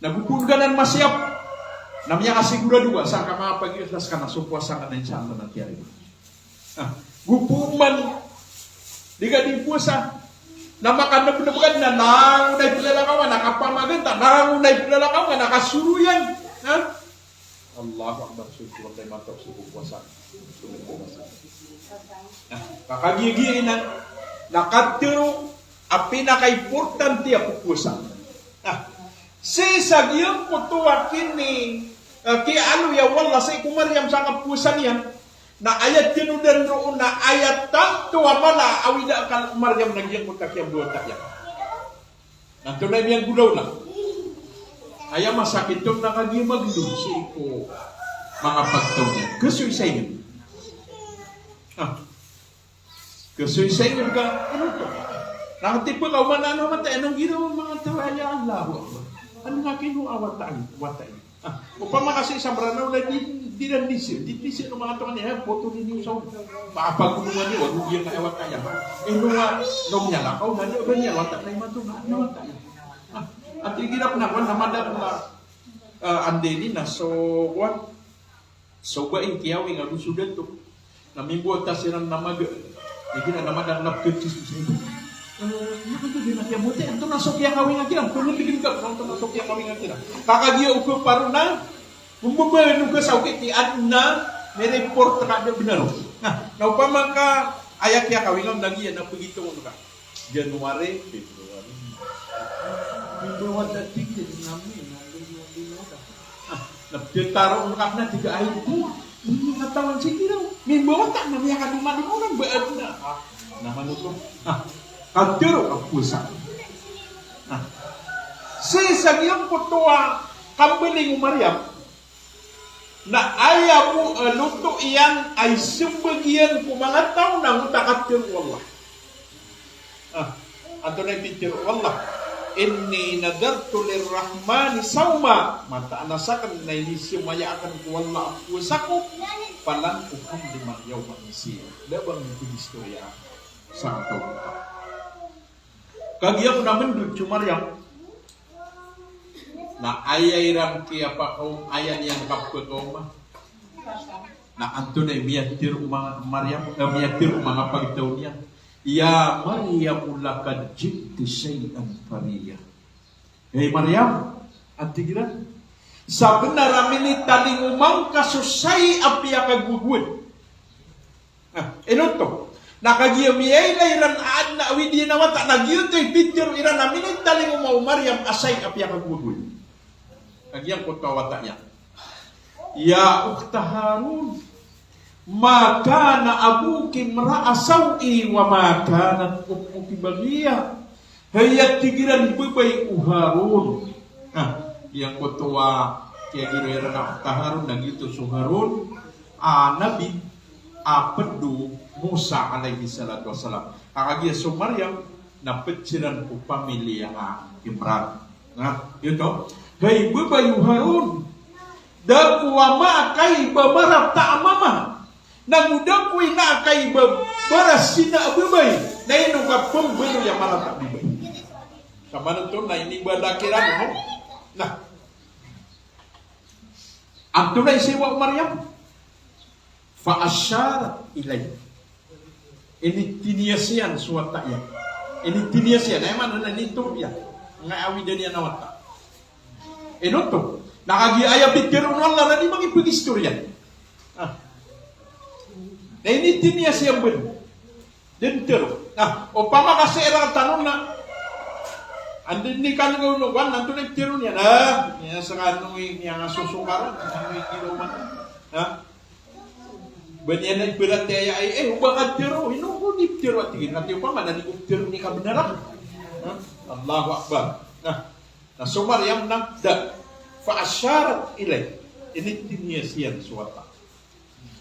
Na go pn ka nan masiyap, na miyakasigorado ka sa ka makapagikhlas ka na so powasa ngka na insha Allah na tiyarima. Ah, go pman di ka dn powasa, na makanbnb ka dn a langon a iplalakaw ngka na kapamaganta, langon a iplalakaw ngka na kasoroyan. Ha? Allahu Akbar, so, so, so, so powasa. So powasa. Na, ka kagiya giyanan, na katharo a pinakaimportante a powasa. Na, sii sa giyangkoto a kini, eh, kiyaaloya o Allah sii ko Maryam sa kapowasa niyan, na aya tinodan roo na aya tanto a mala a awida akal o Maryam na giyangkoto a kiyabawata iyan. Na antonaa i miyanggolawla? Aya masakit on na kagiya magdon sii ko manga pagtaw niyan. Kasoy sa ingd. Ah. Kasoy sa ingd ka, ano to? Na katipa ka oman a ano, mata, ano, ginawa manga taw, ya Allah, Allahu Akbar. Ano nga kino a wata ini, wata ini? Ah, opama ka sii sa Mranaw na di, di ran disi, di disi no manga taw niyan, eh, poto niyo sa, makapagonoman iyo, ano, giya nga aya wata iyan. Ino nga, no miyalakaw, na, ano, ba niyan wata na imanto, na, ano, wata iyan. Ah, ati girap na, kuwan, na madakl na, ah, anda ini na so, kuwan, so ba in kiyawing a go so dato. Na mimbawata siran na maga. Aya kiran na madakl na pkhatis ko sii. Eh, na kanto di na kiyabawata, antonaa so kiyakawinga kiran? Pngndgn ka, antonaa so kiyakawinga kiran? Ka kagiya o khaparo na, mbabaloy ka sa okit i adn a mireport ka da bnar on. Na, na opama ka aya kiyakawinga on na giya na pagitaw on ka. January, February. February, tig iyan, na May, na February, na. Ah, na pitharo on ka na tig a ay ko. Ini katawan sii kiraw. Mimbawata na miyakadomadom on ba adn a. Ah, na manoto. Ah, katharo a powasa. Ah. Sii sa giyangkoto a kambaling o Maryam. Na aya bo a loto iyan a ismbag iyan ko manga taw na angkoto a katharo o Allah. Ah, antonaa i pitharo o Allah? "Inni nadhartu lirrahmani sawma." Mataan a sakn na inisamaya akn ko Allah a powasa ko, "falan ukallimal yawma insiya." Da ba ngka pgistoriya sa taw. Kagiya ko na mndod so Maryam, na aya iran kiyapakaoma, aya niyan kapakaoma. Na antonaa i miyatharo o manga Maryam, eh, miyatharo o manga pagtaw niyan. "Ya Maryam, laqad ji'ti shay'an fariya." Hey Maryam, a tig iran, sabnar a minitalingoma ngka so shay a piyakagogowad. Ah, ino oto? Na kagiya miyailay iran a adn a awid iyan a wata, na giyoto i pitharo iran a minitalingoma o Maryam a shay a piyakagogowad. Kagiya angkoto a wata iyan. "Ya ukhta Harun, ma kana abuki imra'a saw'in wa ma kanat ummuki baghiya." Hay, a tig iran, babay o Harun. Ah, giyangkoto a Aya giro iran a ptharoon na giyoto so Harun a nabi a pd o Musa alayhis salatu wassalam. Ka kagiya so Maryam na pd siran ko pamilya a Imran. Na giyoto, hay babay o Harun, da ko ama a kaiba marata a mama. Na go da ko ina a kaiba barasina a babay. Na ino ka pmbaloy a marata a babay? Samanto na inibaloy kiran, no? Na antonaa i siyowa o Maryam? Fa asharat ilayhi. Initinias iyan so wata iyan. Initinias iyan. Aya maana na initoro iyan. Nga awidan iyan a wata. Ino oto? Na kagiya aya pitharo o Allah na di mangipagistoriya. Ah. Na initinias iyan bn. Di ntharo. Na opama ka sii rktano na, anda i kanggaw o kowan, antonaa i pitharo niyan? Ah, iya skano i miyangasosokaran, skano i giroman. Ha? Ba niyan na ibarat aya, eh, eh, o ba ka tharo, ino ko di ptharo a tig iyan, na tig iyan opama na di ko ptharo i kabnar a. Ha? Allahu Akbar. Na, na so Maryam na, da. Fa asharat ilayhi. Initinias iyan so wata.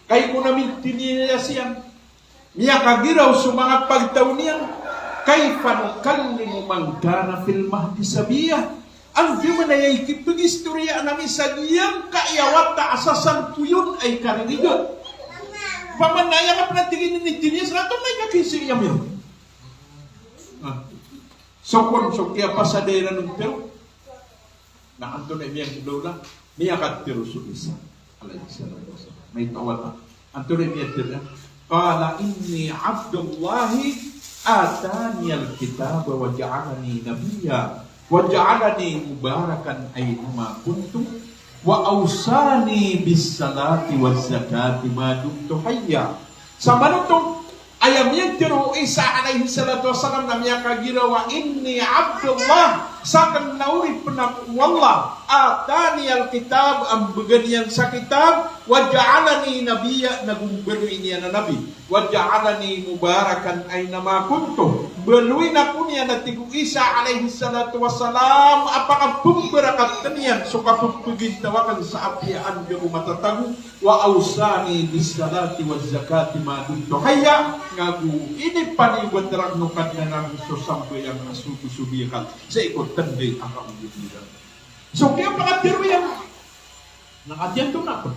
Kagiya ko na minitinias iyan, miyakagiraw so manga pagtaw niyan, kayfa nukallimu man kana fil mahdi sabiyya. Andamanaya i kipagistoriyaan ami sa giyangkaya wata a sasalpoyon a ikaririga. Opama na aya ka pn a tig iyan initinias, na antonaa i kakiisii ami? Ah. So kon so kiyapasad iran o tharo. Na antonaa i miyanggolawla? Miyakatharo so Isa alayhis salatu wassalam. Maito a wata. Antonaa i miyatharo iyan? Qala inni Abdullahi ataniyal kitaba wa ja'alani nabiyya wa ja'alani mubarakan aynama kuntu wa awsani bis salati waz zakati ma dumtu hayya. Samanoto, aya miyatharo o Isa alayhis salatu wassalam na miyakagiraw a, "Inni Abdullah," sakn na oripn ako o Allah, "ataniyal kitab," a mbgan iyan sa kitab, "wa ja'alani nabiyya," na go mbaloy niyan a nabi, "wa ja'alani mubarakan aynama kuntu," mbaloyn ako niyan a tig o Isa alayhis salatu wassalam a pakapmbarakatn iyan so kapmpagintaw akn sa apiya anda ko matatago, "wa awsani bis salati waz zakati ma dumtu hayya," nga go inipaniyogat rakn o Kadnan akn so sambayang a sogo so di akal sii ko tnday a kaoyagoyag. So kiyapakatharo iyan na kagiya antonaa pn,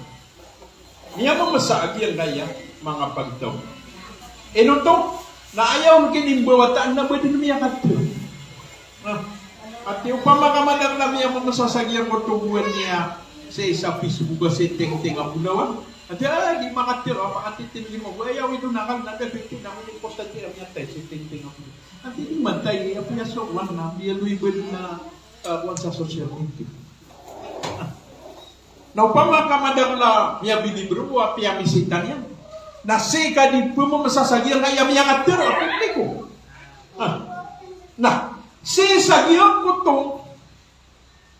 miyamamasa a giyangkaya manga pagtaw. Ino oto? Na aya on kinimbawata na ba dn miyakatharo. Ah, ati opama ka madakl a miyamamasa sa giyangkoto a gowani a sii sa Facebook a sii tingting a bolawan. Ati, ah, di makatharo, a pakatitindg iyan, aya awid on akal na da, fifty na ko di post ati a miyatay sii tingting a bolawan. Ati di matay, apiya so kowan na, miyaloy bn a, ah, kowan sa social media. Ah. Na opama ka madakl a miyabilib roo apiya misita niyan. Na sii ka di pmamasa sa giyangkaya miyakatharo a publiko. Ah. Na sii sa giyangkoto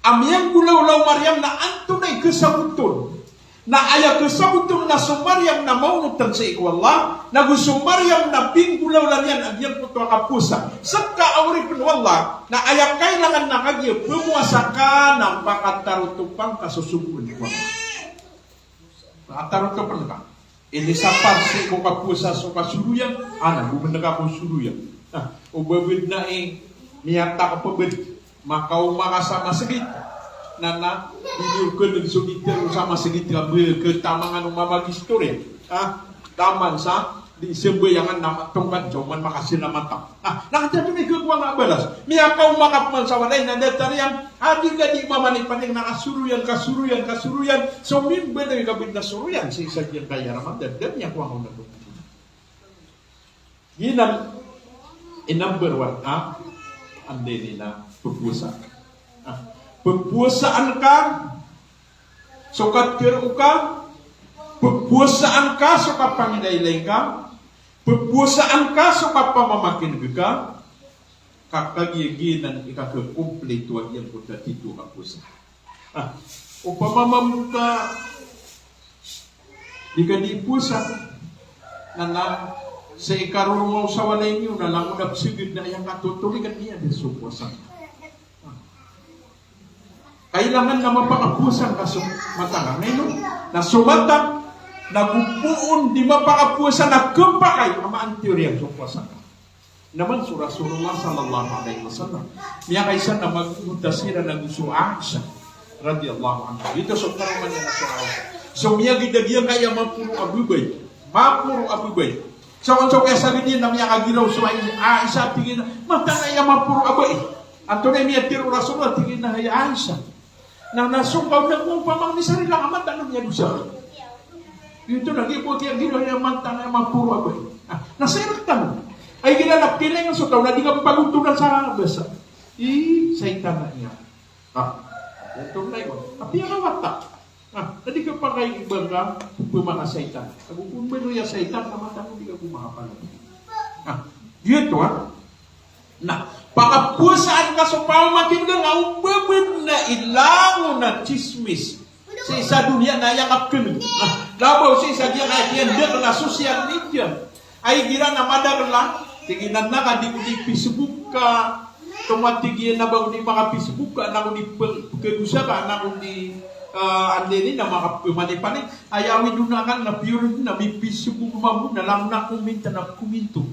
a miyanggolawla o Maryam na antonaa i kasabot on. Na aya kasabot on na so Maryam na maonot sii ko Allah, na go so Maryam na pinggolawla niyan a giyangkoto a kapowasa. Ska a oripn o Allah, na aya kailangan na kagiya pmowasa ka na pakatarotopn ka so sogoan ko Allah. Pakatarotopn ka. Inisapar sii ko kapowasa so kasoroyan, ana, go mndka ko soroyan. Na o ba bd na i miyatak pbd, makaoma ka sa masgit. Na, na, di niyo kn so di tero sa masgit ka ba katamangan o mamagistorya. Ah, taman sa di sambayangan na matongkad sa oman makasinamat ka. Ah, na katharo iyan a tig ko a balas. Miyakaoma ka pman sa walay na datar iyan. A di ka di mamanipaning na kasoroyan, kasoroyan, kasoroyan. So mimbaloy ka bd na soroyan sii sa giyangkaya Ramadan. Da niyan kowa on a dn. Giyanan i number one a, anda ini na, pphowasa. Ah, pphowasaan ka so katharo ka, pphowasaan ka so kapangilaylay ka, pphowasaan ka so kapamamakin'g ka, ka kagiya giyanan i kakakomplito a giyangkoto a titho a powasa. Ah, opama mambo ka di ka di powasa, na na sa ikarorongaw sa walay niyo na langon a psgd na aya katotolign iyan dn so powasa. Ah. Kailangan na mapakapowasa ngka so mata ngka. Ngayon, na so mata, na go poon di mapakapowasa na kepakay a maantiyoriyang so powasa ngka. Na man so Rasulullah sallallahu alaihi wasallam, miyakaisa na magogoda siran ago so Aisha radhiyallahu anha. Ito so karoma niyan a so Aisha. So miyagida giyangkaya maporo a babay. Maporo a babay. So, so kiyasagid iyan na miyakagiraw so Ai-, Aisha, tig iyan a, mataan aya maporo a babay. Antonaa i miyatharo o Rasulullah, tig iyan a, hay Aisha. Na, na so kaw na ko pamangni sa rila a mataan a miyadosa. Ito na, giya bo kiyagiraw iyan a mataan aya maporo a babay. Ah, na sii rktano. Ay gila na piling so taw na di ka pagotodan sa basa. I, saitan na iyan. Ah, ito na iyan. Apiya ka wata. Ah, na di ka pakay iba ka pemaka saitan. Ago kon ba ino iya saitan, na mataan a di ka bo makapalabas. Ah, giyoto, ah. Na, pakapowasaan ka so pamamakin'g a o ba bo na ilangon a tsismis sii sa doniya na aya kapken. Ah, labaw sii sa giyangkaya kiyandakl a social media. Ay igira na madakl a, tig iyan a na ka di ko di Facebook ka, tomo a tig iyan a ba ko di maka-Facebook ka, na ko di pe-, pekadosa ka, na ko di, ah, anda ini na makapemanipani. Ay awid on akal na piyor na mi-Facebook mambo na langon a comment na kominto.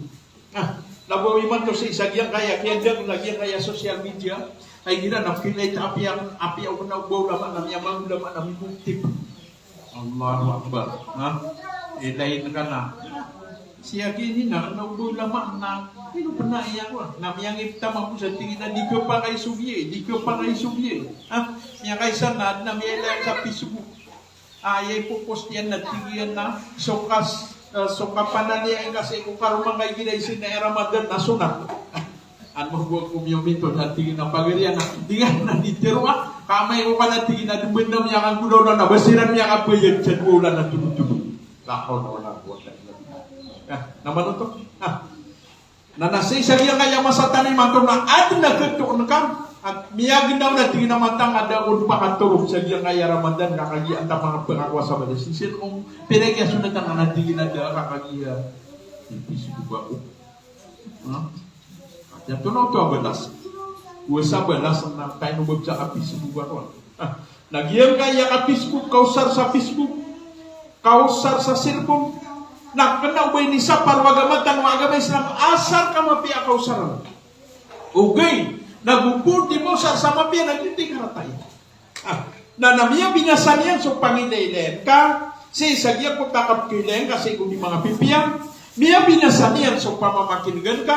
Ah, labaw imanto sii sa giyangkaya, kiyandakl a giyangkaya social media. Ay igira na pekilay ta apiya, apiya o kena o ba ulama na miyamangolama na mimongtip. Allahu Akbar. Ha? Ilay ngka na. Sii aki ini na, na o ba ulama na, ino pena iya ko. Na miyangipta mambo sa tig iyan a di kepakay so giya, di kepakay so giya. Ha? Miyakaisa na, na miyailay sa Facebook. Aya ipopost iyan na tig iyan a so kas-, eh, so kapanaliya ingka sii ko karoma ngka igira i sii na i Ramadan na sonat. Ano bo ko miyominto na tig iyan a pagari iyan a, tig iyan a di tero a, ka amay ko ka na tig iyan a di benda miyakagolaola na ba siran miyakabayad sa dowa olan a tolotolo. La hawla wala quwwata illa billah. Ah, na manoto? Ah. Na, na sii sa giyangkaya masa tano imanto na aden a ketoon ka, a miyagenaw na tig iyan a mataan a da ko di pakatorog sa giyangkaya Ramadan ka kagiya antaa manga pengakowasa ba da sii sen om, pira i kiyasonatan ka na tig iyan a da ka kagiya. Ipis ko ba ko. Ha? Aya tonaa oto a balas. Kowasa balas na tayo no ba bisa kapis ko ba ko. Ah, na giyangkaya ka-Facebook, kaosar sa Facebook, kaosar sa cellphone, na kena o ba inisapar o agama tano a agama Islam, asar ka mapiya a kaosar. Ogaid na go poon di maosar sa mapiya na giyoto i karata iyan. Ah, na, na miyabinasa niyan so pangilailayan ka sii sa giyangkoto a kapekailayan ka sii ko di manga pipiya. Miyabinasa niyan so pamamakin'gan ka,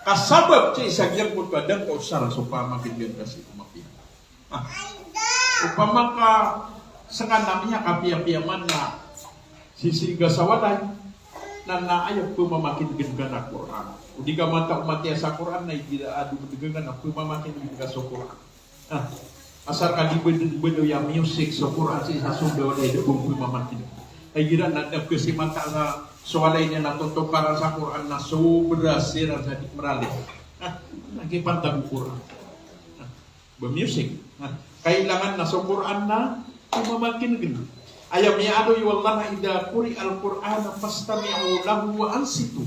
ka sabap sii sa giyangkoto a da ngka osara so pamamakin'gan ka sii ko mapiya. Ah. Opama ka seka na miyakapiyapiya man na sisii ka sa walay, na, na aya pemamakin'gan ka na Qur'an. O di ka mata o matiya sa Qur'an, na igira a domadeg ka na pemamakin'gan ka so Qur'an. Ah. Asar ka di bed-, bedoya music so Qur'an sii sa sondaw na ida bo pemamakin'gan. Ay igira na da kasi mata sa so walay niyan na totokaran sa Qur'an na sobra siran sa di merali. Ah. Na kipantag o Qur'an. Ah. Ba music. Na, kailangan na so Qur'an na pemamakin'gan. Aya miyaaloy o Allah na, "Idha quri'al Qur'anu fastami'u lahu wa ansitu."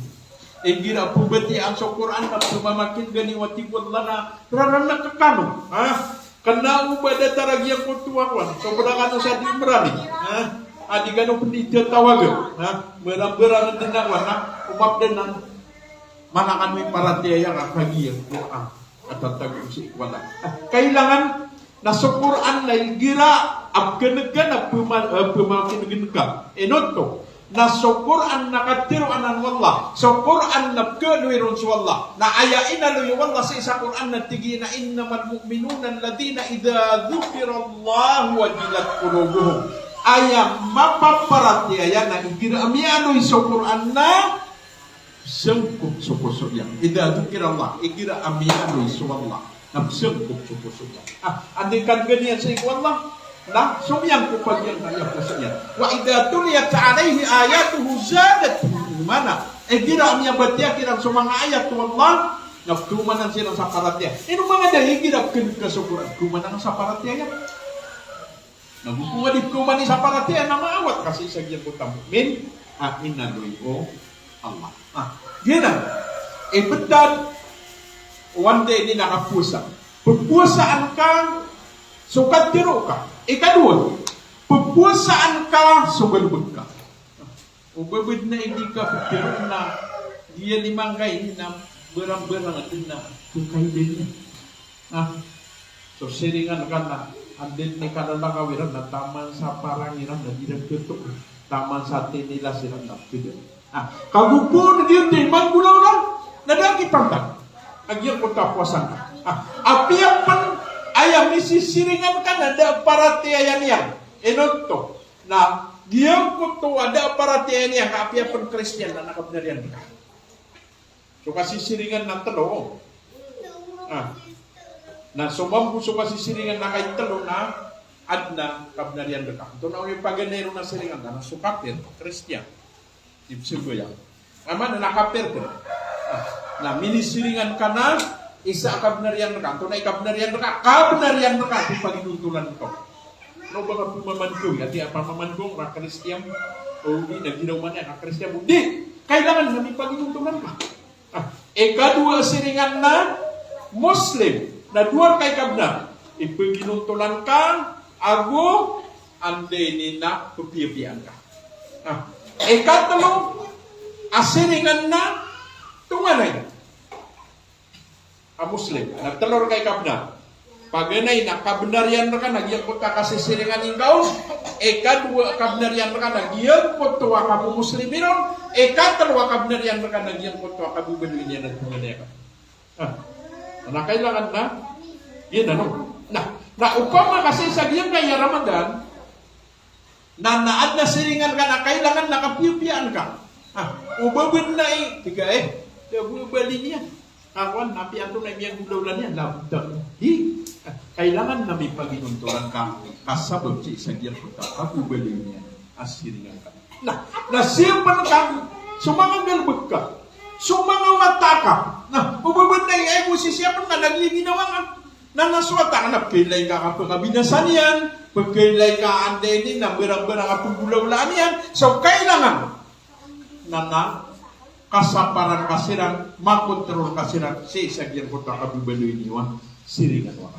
Igira pembatiyaan so Qur'an na pemamakin'gan iyo, a tig o Allah, na raranaka kano. Ha? Kena o ba datar a giyangkoto a kowan. Sobra kano sa di merani. Ha? A di kano pen di tatawag. Ha? Mbarambarang den a kowan. Ha? Opama den a mana kano i paratiyaya ka kagiya Qur'an a tatago sii ko Allah. Ah, kailangan na so Qur'an na igira a peken'gan a pema-, eh, pemakin'gan ka. Ino oto? Na so Qur'an na katero anan o Allah. So Qur'an na pekeloy ron so Allah. Na aya inaloy o Allah sii sa Qur'an na tig iyan a, "Innamal mu'minuna alladhina idha dhukirallahu wajilat qulubuhum." Aya mapaparatiyaya na igira a miyaaloy so Qur'an na sengkot so poso iyan. Idha dhukirallah, igira a miyaaloy so Allah, na sengkot so poso iyan. Ah, anda i kan'gan iyan sii ko Allah, na somiyangkot a giyangkaya poso iyan. Wa idha tuliyat alayhi ayatuhu zadathu imana. Igira a miyabatiya kiran so manga ayat o Allah, na pekeomanan siran sa paratiyaya. Ino manga da igira peken'g ka so Qur'an, pekeomanan sa paratiyaya. Na go ko nga di pekeomani sa paratiyaya na maawat ka sii sa giyangkoto a mu'min a inaloy o Allah. Ah, giyanan. Ibetad, one day ini na kapowasa. Pepowasaan ka So katero ka. Ikadowa, pphowasaan ka so galbk ka. O ba bd na i di ka ptero na giya lima ngkai na barang-barang dn na kakailay niyan. Ah. So siringan ka na, anda dn i kalalakaw iran na taman sa parang iran na di ran khato. Taman sa tinilas iran na pd. Ah, kagogoon giyoto i manggolawla na da a kipantag a giyangkoto a powasa ngka. Ah, apiya pn aya misisiringan ka na da a paratiyaya niyan. Ino oto? Na giyangkoto a da a paratiyaya niyan ka apiya pn Kristiyan na kabnar iyan rka. So kasisiringan na tlo. Ah. Na so mambo so kasisiringan na kaitlo na adn a kabnar iyan rka. Antonaa i paganay ron a siringan ka na so kapir, Kristiyan. Di pzambayang. Aya maana na kapir ka. Ah, na minisiringan ka na isa a kabnar iyan rka. Antonaa i kabnar iyan rka? Kabnar iyan rka a di paginontolan ka. Na o ba nga pmamangkng, ati a pamamangkng, ka Kristiyan, o di na giraw man iyan, ka Kristiyan, o di, kailangan na mipaginontolan ka. Ah, ikadowa a siringan na Muslim, na dowa rka i kabnar, ipaginontolan ka ago anda ini na pphiyapiyaan ka. Ah, ikatlo a siringan na tonganay a Muslim, na tlo rka i kabnar. Paganay na kabnar iyan rka na giyangkoto a kasisiringan ingka on. Ikadowa a kabnar iyan rka na giyangkoto a kamomuslim iyan on. Ikatlo a kabnar iyan rka na giyangkoto a kababaloy niyan a tonganay ka. Ah. Na kailangan na, giyanan, no? Na, na opama ka sii sa giyangkaya Ramadan, na, na adn a siringan ka na kailangan na kapiyapiyaan ka. Ah, o ba bd na i, tig ka, eh, da bo a bali niyan. Kakowan, na apiya antonaa i miyanggolawla niyan, na btad. Hi, ah, kailangan na mipaginontolan ka, ka sabap sii sa giyangkoto a kababaloy niyan a siringan ka. Na, na sii pn ka, so manga galbk ka, so manga wata ka, na, o ba bd na i, ay, bo sisiyapn ka na giya ginawa ngka. Na, na so wata ka na pkhailay ka ka pkabinasa niyan, pkhailay ka anda ini na barang-barang a pnggolawlaan iyan. So kailangan na, na kasaparan ka siran, makontrol ka siran sii sa giyangkoto a kababaloy niyo a siringan on.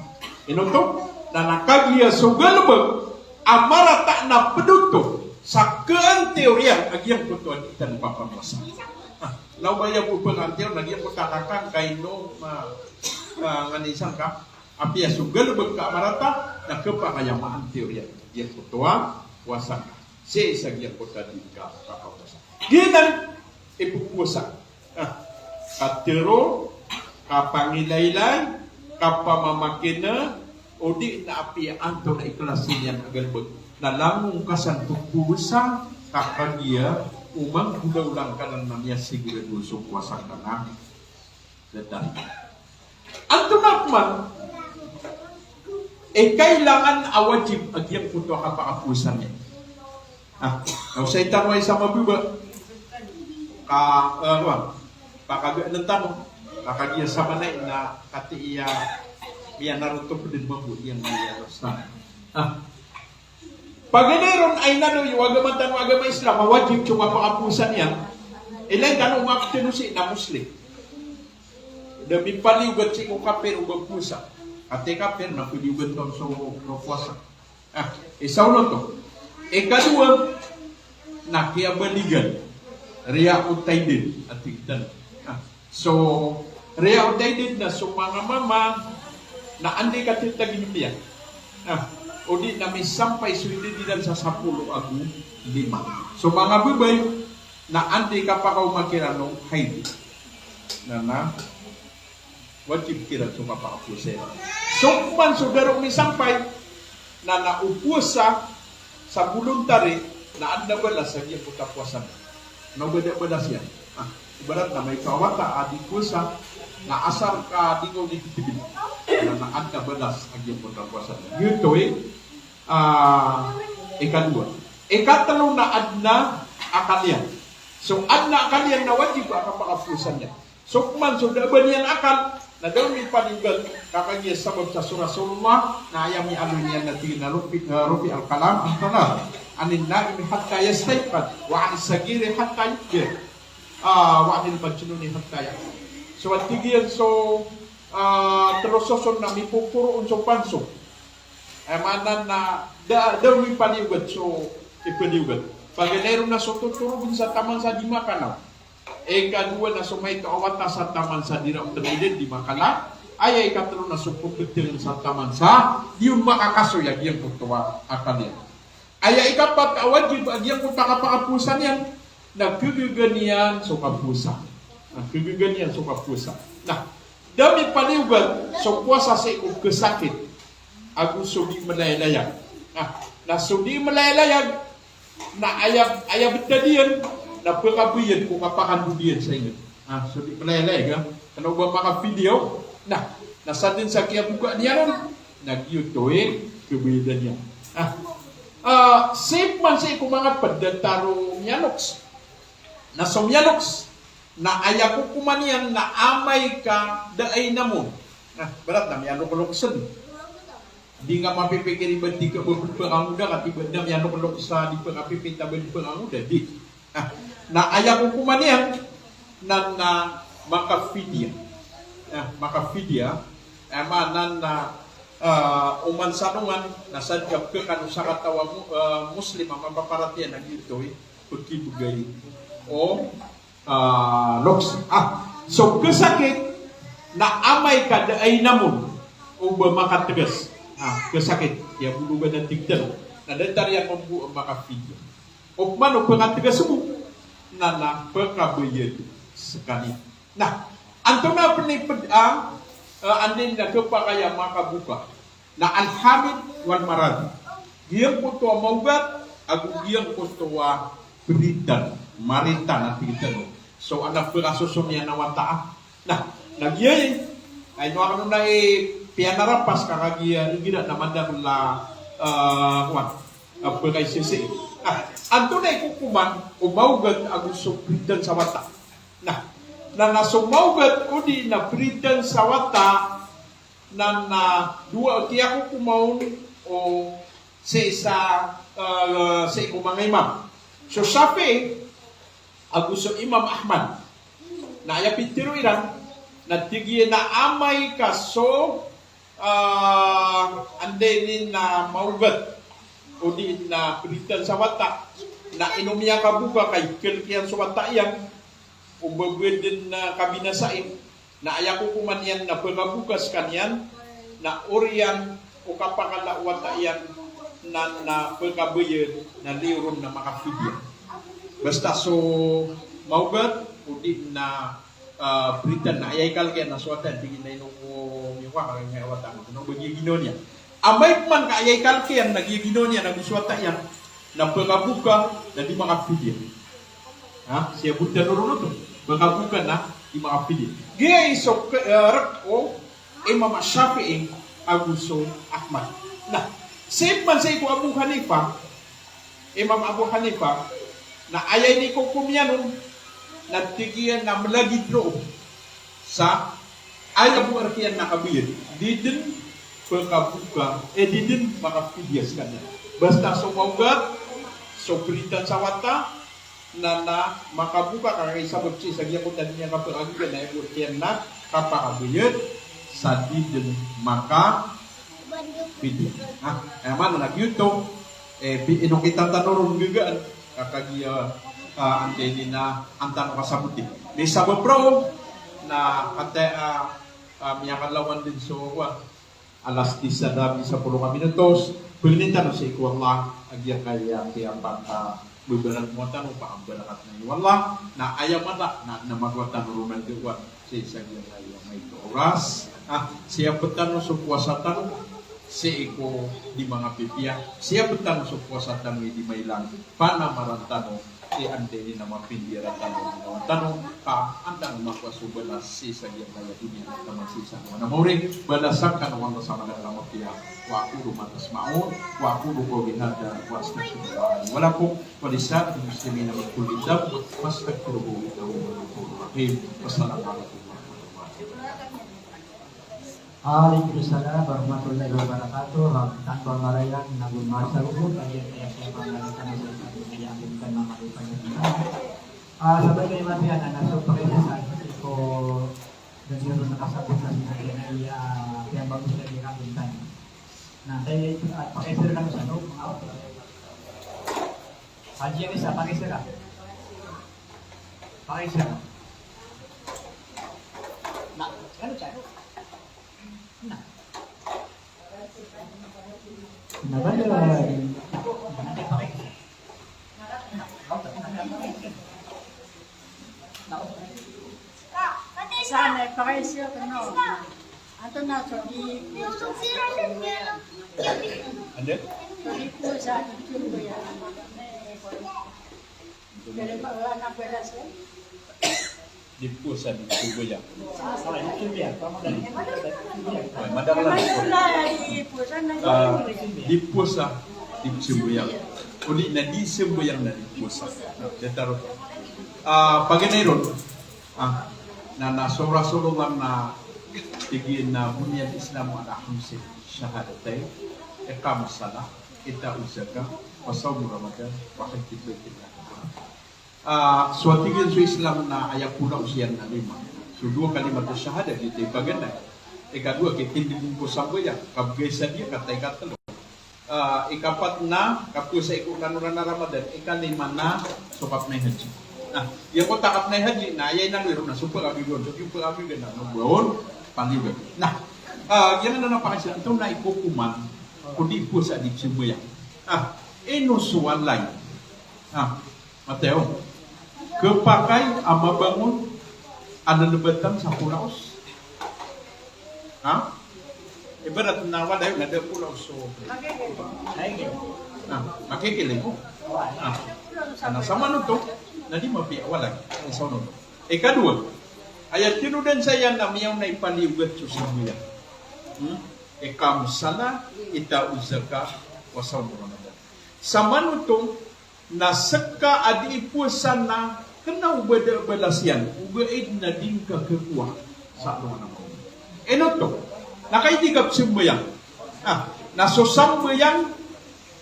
Ino oto? Na, na kagiya so galbk a marata na pd oto sa kaantiyor iyan a giyangkoto a di tano kapamowasa. Ah, law ba aya bo pngantiyor na giyangkoto a kakan ka inom, ah, ah, nganin sangka. Apiya so galbk ka a marata na khapakay a maantiyor iyan a giyangkoto a powasa ngka sii sa giyangkoto a di ngka kapamowasa. Giyanan i pphowasa. Ah, katharo, kapangilaylay, kapamamakina, o di na apiya antonaa i klasi niyan a galbk. Na langon ka san pphowasa, ka kagiya o manggolawla ngka nan na miyasigorado so powasa ngka na da datar. Antonaa pman i kailangan a wajib a giyangkoto a kapakapowasa niyan? Ah, na o sa itano ay sa mababa. Ka, eh, ano, pakagaan tano. Ka kagiya samanaya na katii a miyanarotop dn mambo iyan miyanarotop. Ah. Paganay ron ay na dowa i agama tano a agama Islam a wajib so kapakapowasa niyan. Ilay tano maptano sii na Muslim. Da mipaliyogat sii ko kapir o ba powasa. Katii a kapir na paliyogat on so, so powasa. Ah, isa on oto. Ikadowa, na kiyabaligan. Riyaut taydid a tig tano. Ah, so, riyaut taydid na so manga mama na anda i katitagin iyan. Ah, o di na misampay so idad iran sa sapolo ago lima. So manga babay na anda i kapakaoma kiran o haid. Na, na wajib kiran so kapakapowasa iran. So pman so da ron misampay na, na o powasa sa voluntary na adn a balas a giyangkoto a powasa. Na o ba da balas iyan? Ah, ibarat na maito a wata a di powasa, na asar ka di ngka on ititibin. Na, na adn a balas a giyangkoto a powasa. Giyoto i, ah, ikadowa. Ikatlo na adn a akal iyan. So adn a akal iyan na wajib a kapakapowasa niyan. So pman so da a ba niyan akal, na da on mipaliyogat, ka kagiya sabap sa so Rasulullah, na aya miyaaloy niyan na tig iyan a rufi-, eh, rufi'al qalam an thalath, anin naimi hatta yastayqidh, wa anis saghiri hatta yukbir, ah, wa anil majnuni hatta yaqil. So a tig iyan so, ah, tlo soson na mipoporo on so panso. Aya maana na da, da mipaliyogat so ipaliyogat. Paganay ron na so totorogon sa taman sa di makanaw. Ikadowa na so maito a wata sa taman sa di ron tengeden di makala. Aya ikatelo na so pepeteng sa taman sa di on makakasoy a giyangkoto a akal iyan. Aya ikapat a wajib a giyangkoto a kapakapowasa niyan na kegegan iyan so kapowasa. Na kegegan iyan so kapowasa. Na da mipaliyogat so powasa sii ko kesakit ago so di melayalayag. Na, na so di melayalayag na aya, aya betad iyan na pekabayad ko kapakandod iyan sa inged. Na so di melayalayag, kena o ba makafidya. Na, na sadn sa kiyaboka niyan on na giyoto i kebayadan iyan. Na, ah, sii pman sii ko manga ped a taro miyaloks. Na so miyaloks na aya kokoman iyan na amay ka da a inam on. Na, ibarat na miyalokloksen. Di nga mapipikir iba di ka ba di pengangoda, ka di ba da miyalokloksa di pengapipita ba di pengangoda, di. Na, na aya kokoman iyan na, na makafidya. Na, makafidya. Aya maana na, ah, oman sa alongan na sadn ka pekano sakataw a mu-, ah, Muslim a mapaparatiyaya na giyoto i pekibegay o ah, loks. Ah, so kesakit na amay ka da a inam on o ba makategas. Ah, kesakit. Aya bo logan a tig tano. Na datar iyan mambo a makafidya. Opama o pekategas bo na, na pekabayad sekaniyan. Na antonaa pen i ped a, ah, anda i na kepakay a makaboka. Na al-hamil wal maradhi. Giyangkoto a maogat ago giyangkoto a beritan, maritan a beritan. So, ana pekasoson iyan a wata. Na, na giya, ay, ino akn na i piyanarapas ka kagiya igira na madakl a, ah, kuwan, a pekaisisi. Na, antonaa i kokoman o maogat ago so beritan sa wata. Na, na, na so maogat odi na beritan sa wata, na, na dowa a kiyakokoma on o sii sa, eh, sii ko manga imam. So Shafi'i ago so Imam Ahmad. Na aya pitharo iran, na tig iyan a amay ka so, eh, anda ini na maogat, odi na beritan sa wata, na ino miyakaboka ka ikalk iyan so wata iyan, o ba bo dn na kabinasai, na aya kokoman iyan na pekaboka sekaniyan, na oriyan o kapakala o wata iyan, na, na pekabayad, na liyo ron na makafidya. Basta so maogat, odi na, ah, beritan na aya ikalk iyan na so wata, di na ino ko miwa, aya wata, na o ba giya ginawa niyan. Amay pman ka aya ikalk iyan na giya ginawa niyan, na go so wata iyan, na pekaboka, na di makafidya. Ha? Siya bo tano ron oto. Pekaboka na di makafidya. Giya i so ke-, eh, rek o Imam Shafi'i ago so Ahmad. Na, sii pman sii ko Abu Hanifa, Imam Abu Hanifa, na aya inikokom iyan on, na tig iyan na melagid roo sa aya bo a rek iyan na kabayad, di dn pekaboka, eh, di dn makafidya sekaniyan. Basta so maogat, so beritan sa wata, na, na makaboka ka, ka isabap sii sa giyangkoto a di niyan kapekagigan, na aya bo a rek iyan na kapakabayad sa di dn makafidya. Ha, aya maana na giyoto, eh, bi-, ino kitan tano ron gagaan, ka kagiya, ah, anda ini na an tano kasaboti. Misabap roo na kata, ah, ah, miyakalawan dn so, ah, alas diyes a da bisa polo ka minutos, pangnin tano sii ko Allah a giyangkaya kiyapat a bebaran ko tano, paambalakat na iyo Allah, na aya mata na, na magawa tano ron a dawah sii sa giyangkaya maito a oras. Ah, siyapn tano so powasa tano sii ko di mangapipiya, siyapn tano so powasa tano i di mailang panamaran tano, i anda ini na mapindiyara tano, ginawa tano, ka an tano makowa so balas sii sa giyangkaya doniya na taman sii sa ginawa na maori, balasan kano o Allah sa manga daramat iyan. Wa aqulu ma tasma'un, wa aqulu qawli hadha, wa astaghfirullaha li wa lakum, wa lisa'iril muslimina min kulli dhanb, fastaghfiruhu innahu huwal ghafurur rahim. Wassalamu alaikum warahmatullahi wabarakatuh. Waalaikumsalam warahmatullahi wabarakatuh. Tanto a marayan na go masa ogo, kaya kaya siya pangalakan a sa sa kaya amin kan mamalupa niya. Ah, sabagay mapiya na naso pakay sa sa ko dan niyo na kasabot na sinabi na iya, ah, kaya bagus lagi kami tanya. Na, tayo, ah, pakisir kami sa loob, mga. Haji, ang isa, pakisir ka. Pakisir ka. Na, ano tayo? Na. Na ba yun? Sana, pakisir ka, no? Antonaa so di, anda? Di powasa di pzambayang. Di powasa di pzambayang. Ay, madakl. Ah, di powasa di pzambayang. O di na di sambayang na di powasa. Datar. Ah, paganay ron. Ah, na, na so Rasulullah na tig iyan a buniyal Islamu ala khamsin, shahadatain, iqamis salah, ita'uz zakah, wa sawmi Ramadan, wa hajjil baitil atiq. Ah, so tig iyan so Islam na aya polaos iyan na lima. So dowa kalimatuz shahadah, giyoto i paganay. Ikadowa, kitindg ko sambayang, kabgay sa diya, katay katlo. Ah, ikapat na kapowasai ko olan-olan a Ramadan, ikalima na so kapnay haji. Na giyangkoto a kapnay haji na aya inaloy ron na so pagagogon, so pagagogon na, na ba on paliyogat. Na, ah, giyangkanan a pakaiza, antonaa i kokoman ko di powasa di pzambayang? Ah, ino so walay? Ah, Mateo. Khapakay a mabangon a lelebatan sa polaos. Ha? Ibarat na walay na da polaos so. Na, makikiling ko. Ha? Na samanoto na di mapiya walay. Samanoto. Ikadowa, aya tinodan saya na miyaona i paliyogat so sambayang. Hmm? Iqamis salah, ita'uz zakah, wa sawmi Ramadan. Samanoto na seka a di powasa na kena o ba da a balas iyan, ogaid na di ngka khakowa sa alongan a maori. Ino oto? Na kagiya di ka pzambayang. Ah, na so sambayang,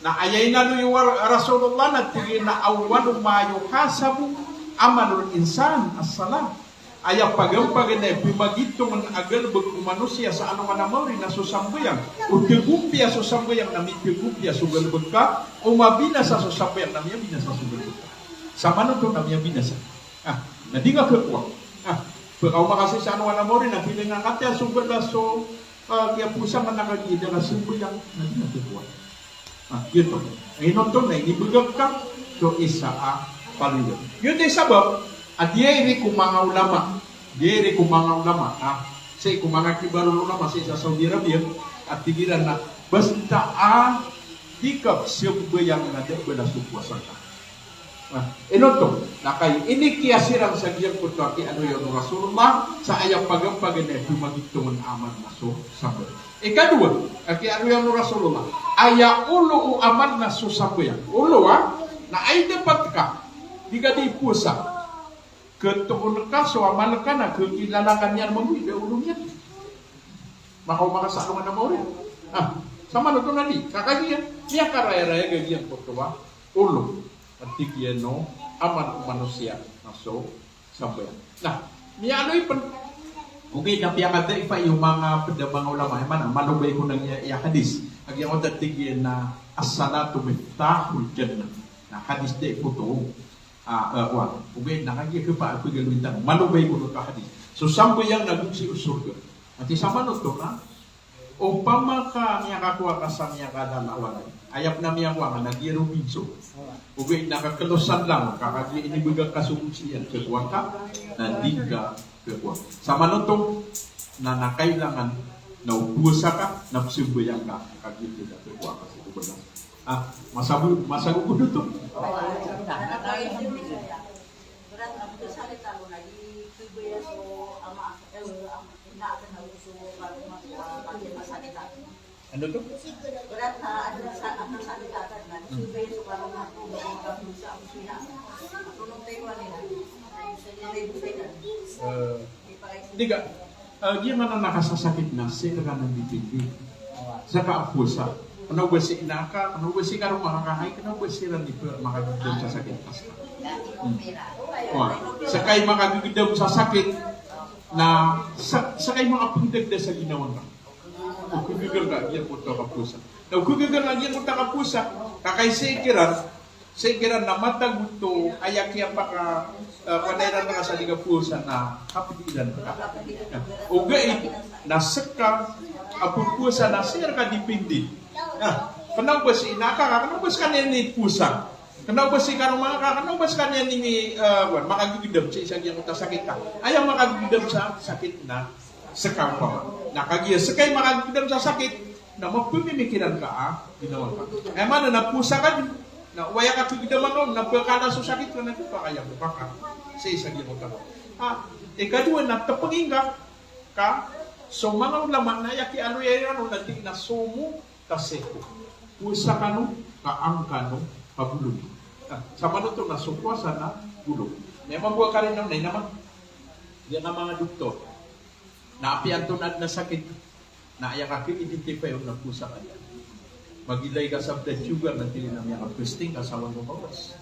na aya inaloy o Rasulullah na tig iyan a awwalu ma yuhasabu amalul insan as-salah. Aya pagampaganay a pmagitongen a galebek o manosiya sa alongan a maori na so sambayang. O tagompiya so sambayang na mitagompiya so galebek ka, o mabinasa so sambayang na miyabinasa so galebek ka. Samanoto na miyabinasa. Ah, na di ngka khakowa. Ah, pkaoma ka sii sa alongan a maori na kilingan ka tiya so balas so, ah, kiyapowasa ngka na kagiya da ka sambayang, na di ngka khakowa. Ah, giyoto. Ino oto? Na inibegay ka so isa a paliyogat. Giyoto i sabap a diyairi ko manga ulama, diyairi ko manga ulama, ah, sii ko manga kibarul ulama sii sa Saudi Arabia, a tig iran na basta a di ka pzambayang na da a balas so powasa ngka. Na ino oto? Na kagiya inikiya siran sa giyangkoto a kiyaaloya o Rasulullah sa aya pagampaganay a pmagitongen a amal na so sambayang. Ikadowa a kiyaaloya o Rasulullah, aya olo o amal na so sambayang. Olo a, na aya dapat ka, di ka di powasa, khatoon ka so amal ka na khakilala ka niyan mambo i da olo niyan. Makaoma ka sa alongan a maori. Ah, samanoto na di, ka kagiya miyakarayarayag a giyangkoto a olo a tig iyan o amal o manosiya na so sambayang. Na miyaaloy pen. Ogaid na piyakadaifa iyo manga ped a manga ulama, aya maana, malobay ko na giya, iya hadis a giyangkoto a tig iyan a as-salatu miftahul jannah. Na hadis daif oto. Ah, ah, wa. Ogaid na kagiya khapakay a pegaloy tano, malobay ko oto a hadis. So sambayang na gogsi o sorga. Ati samanoto na opama ka miyakakowa ka sa miyakadalawalay, aya pen a miyakowa ka na giya ro binso. Ogaid na kakalosan langon ka kagiya inibegay ka so gogsi iyan, khakowa ngka, na di ngka khakowa. Samanoto na, na kailangan na o powasa ka, na pzambayang ka, kagiya di ngka khakowa ka so kobor. Ah, masa bo, masa bo ko doto. Ano to? Eh, Di ka, ah, giya maana na kasasakit na, sii rka na dipindi. Saka a powasa. Kena o ba sii ina ka, kena o ba sii karoma ka, hay, kena o ba sii ran di pe makagegedam sa sakit a ska. Hmm. Wa, seka i makagegedam sa sakit, na sa, seka i makapengdagda sa ginawa ngka. O kagaga ka giyangkoto a kapowasa. Na o kagaga ka giyangkoto a kapowasa, ka kai sii kiran, sii kiran na matago oto, aya kiyapaka, eh, panayaran ka sa di kapowasa na kapd iran ka. Ogaid na ska a pphowasa na sii rka dipindi. Na kna o ba sii na aka ka, kna o ba skaniyan i powasa. Kna o ba sii karoma ngka, kna o ba skaniyan i, eh, wan, makagagdam sii sa giyangkoto a sakit ka. Aya makagagdam sa sakit na ska opama. Na kagiya ska i makagagdam sa sakit, na mapmimikiran ka a ginawa ngka. Aya maana na powasa ka dn, na o aya kagagdaman on na pkala so sakit ka na di pakayako ka sii sa giyangkoto a. Ah, ikadowa na tpngi ngka, ka so manga ulama na aya kiyaaloya iran on na tig iran a sumu tasihu. Powasa kano ka an kano kabolong. Ah, samanoto na so powasa na bolong. Na aya mambo a karina on na inama, giya manga doktor, na apiya antonaa dn a sakit, na aya kaki-identify on na powasa ka dn. Magilay ka sa blood sugar na tig iran a miyaka-fasting ka sa walo ka oras.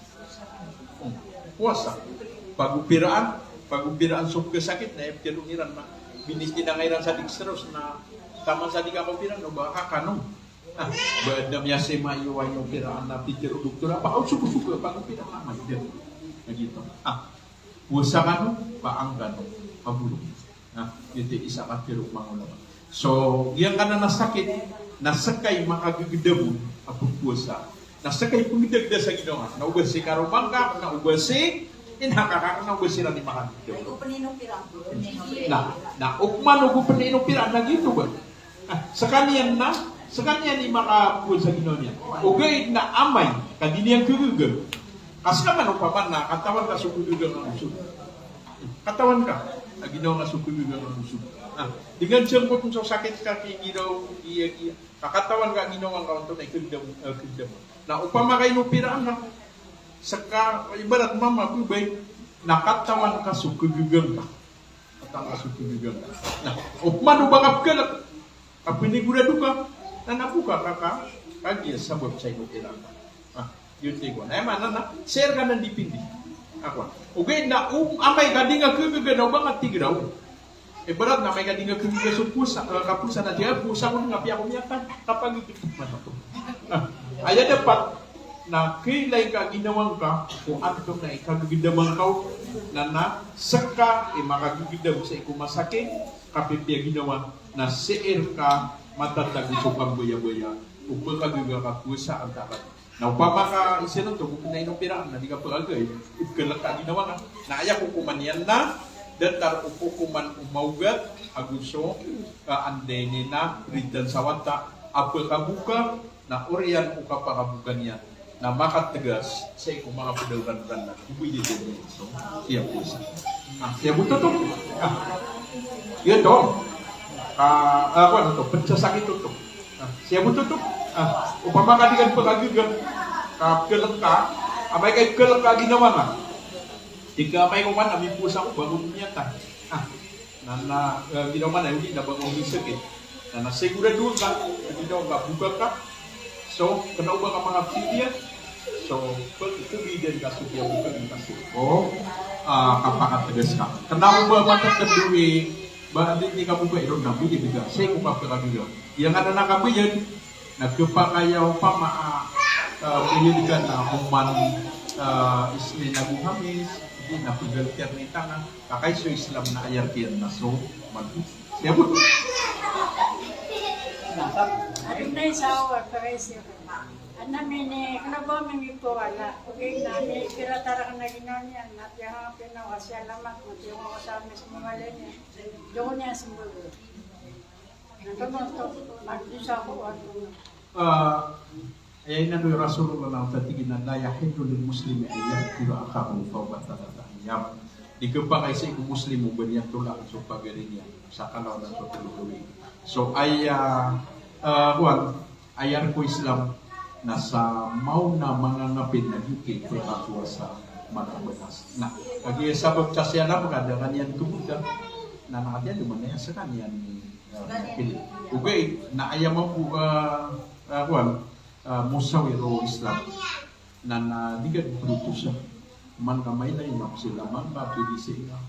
Hmm. Powasa. Pagopiraan, pagopiraan so pkhasakit na aya pitharo iran na binitinang iran sa dextrose na taman sa di ka kaopira na o ba ka kano. Ah, ba adn a miyasima iyo a iniopiraan na pitharo o doktor a ba ka osogosogo a pagopira na amay dn. Na giyoto. Ah, powasa kano ka an kano kabolong. Na giyoto i isa a katharo o manga ulama. So giyangkanan a sakit na ska i makagagdam on a pphowasa. Na ska i pngdagda sa ginawa ngka. Kna o ba sii karoma ngka, kna o ba sii ina ngka, kna o ba sii ran i makagagdam on. Na, na opama o go pn inopira na giyoto ba. Ah, skaniyan na, skaniyan i makapowasa sa ginawa niyan. Ogaid na amay ka di niyan kagaga. Ka ska man opama na katawan ka so kagaga ngka on so, katawan ka a ginawa ngka so kagaga ngka on so, ah, di ngka sangkoton so sakit ka, kigiraw, giya, giya. Ka katawan ka a ginawa ngka on oto na ikagdam, eh, kagdam. Na opama ka inopiraan ka, ska, ibarat mama, babay, na katawan ka so kagaga ngka. Katawan ka so kagaga ngka. Na opama o ba ka pkhalk, ka pnigurado ka, na naboka ka, ka, kagiya sabap sa inopiraan ka. Ah, giyoto i kowan. Aya maana na sii rka nan dipindi a kowan. Ogaid na o amay ka di ngka kagaga na o ba ngka tig iran, ibarat na amay ka di ngka kagaga so powasa, eh, kapowasa na tig ka, powasa ko dn, apiya ako miyatay. Kapagagdam man oto. Ah, aya dapat na kailay ka a ginawa ngka ko antonaa i kagagdaman ka on, na, na ska i makagagdam sii ko masakit, kapipiya ginawa, na sii rka matatago so kambayabaya o pkhagaga ka powasa antaa ka. Na opama ka isa oto, go pn inopiraan na di ka pkhagaga, i pkhalk ka a ginawa ngka. Na aya kokoman iyan na datar o kokoman o maogat ago so, ah, anday niyan na ritan sa wata a pkhaboka, na oriyan o kapakaboka niyan na makatgas sii ko manga pd a oran-oran na kabayad iyan so kiyapowasa. Ah, siyabot oto. Ah, giyoto. Ah, ah, kowan oto, pd sa sakit oto. Ah, siyabot oto. Ah, opama ka di ka pkhagaga, ka pkhalk ka, amay ka ipkhalk ka a ginawa ngka, tig ka, amay ko man a mipowasa ako bago ko miyatay. Ah, na, na, eh, ginawa man a odi na ba ko misakit. Na, na sigurado ka, ginawa ka, boka ka. So kna o ba ka manga fidya. So pag-, pagbidan ka so kiyaboka ngka sii ko, ah, kapakatgas ka. Kna o ba matatadowi, ba di, di ka boka iron na boka, di ka sii ko kapakatgas. Giyangkanan a kabayad na khapakay a opama a, ah, bayad ka na oman, ah, Isnin ago Hamis, di na pag-alternate ka na. Ka kai so Islam na aya rk iyan na so man. Siyabot. Adn a isa a kaisa. Adn a mini, kna o ba mini powasa. Ogaid na mikiratara ka na ginawa niyan, na piyangapin ako sa alamat, na piyangapin ako sa mismo walay niyan. Doon niyan sembag. Na tonto, magdusa ako, ano. Ah, aya inaloy o Rasulullah na tig iyan a, "La yahillu lil muslimi an yahjura akhahu fawqa thalathati ayyam." Di khapakay sii ko Muslim o ba niyan tolak so pagari niyan sa kalawan so tlo gawii. So aya, ah, kowan, aya rk o Islam na sa maona a manga ngapin na giyoto i pkhapowasa madabanas. Na kagiya sabap sa siyalam ka da ka niyan khaboda, na na kagiya di man aya skaniyan i, ah, pili. Ogaid na aya mambo, ah, ah, kowan, ah, mosawir o Islam na, na di ka di protosa. Oman ka mailay na ko sii laman ka pwede sii ka.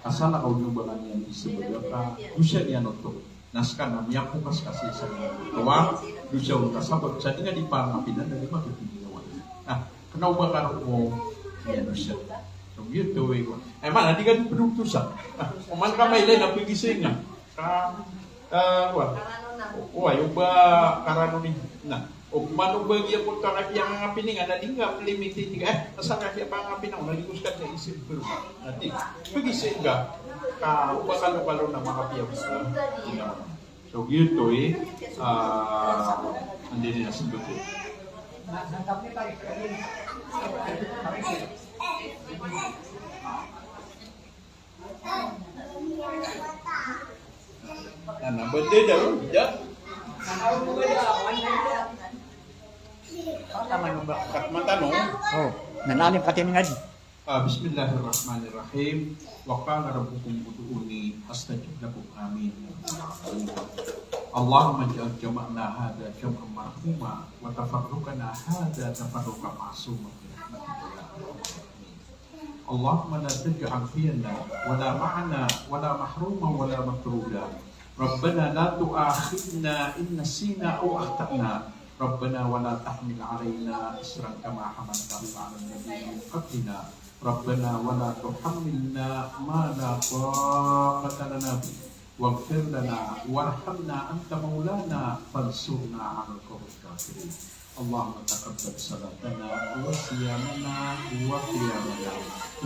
Asal ka o di o ba ka niyan di sii ka, ka dosa niyan oto. Na ska na miyapokas ka sii sa towa, dosa on ka sabap sa di nga di pangapinan na di makipinigawai. Na kena o ba ka roo miyadosa. So giyoto i, eh, mana di ka di pdotosa. Na oman ka mailay na pegisa nga ka, eh, wa, wa, o ba karano ni na. O man o ba giya ko ta kapiya nga ngapini nga na di nga limited ka, eh, asar ka kiya pangapinan na di ko ska na isip ko. Na di pegisa nga ka o ba kalokalo na makapiya ko ska. So giyoto i, ah, anda ini na sembet. Ana, berde daw, da. Kat mata no. Oh, nan alim katin ngadi. Ah, bismillahirrahmanirrahim. Wa qala rabbukum ud'uni astajib lakum. Amin. Allahumma ij'al jam'ana hadha jam'an marhuma wa tafarruqana hadha tafarruqan ma'suma bi rahmatika ya arhamar rahimin. Allahumma la taj'al fina wa la ma'ana wa la mahruman wa la matruda. Rabbana la tu'akhidhna in nasina aw akhta'na. Rabbana wa la tahmil 'alaina isran kama hamaltahu 'alan ladhina min qablina. Rabbana wa la tuhammilna ma la taqata lana bih. Waghfir lana warhamna anta maulana fansurna 'alal qawmil kafirin. Allahumma taqabbal salatana wa siyamana wa qiyamana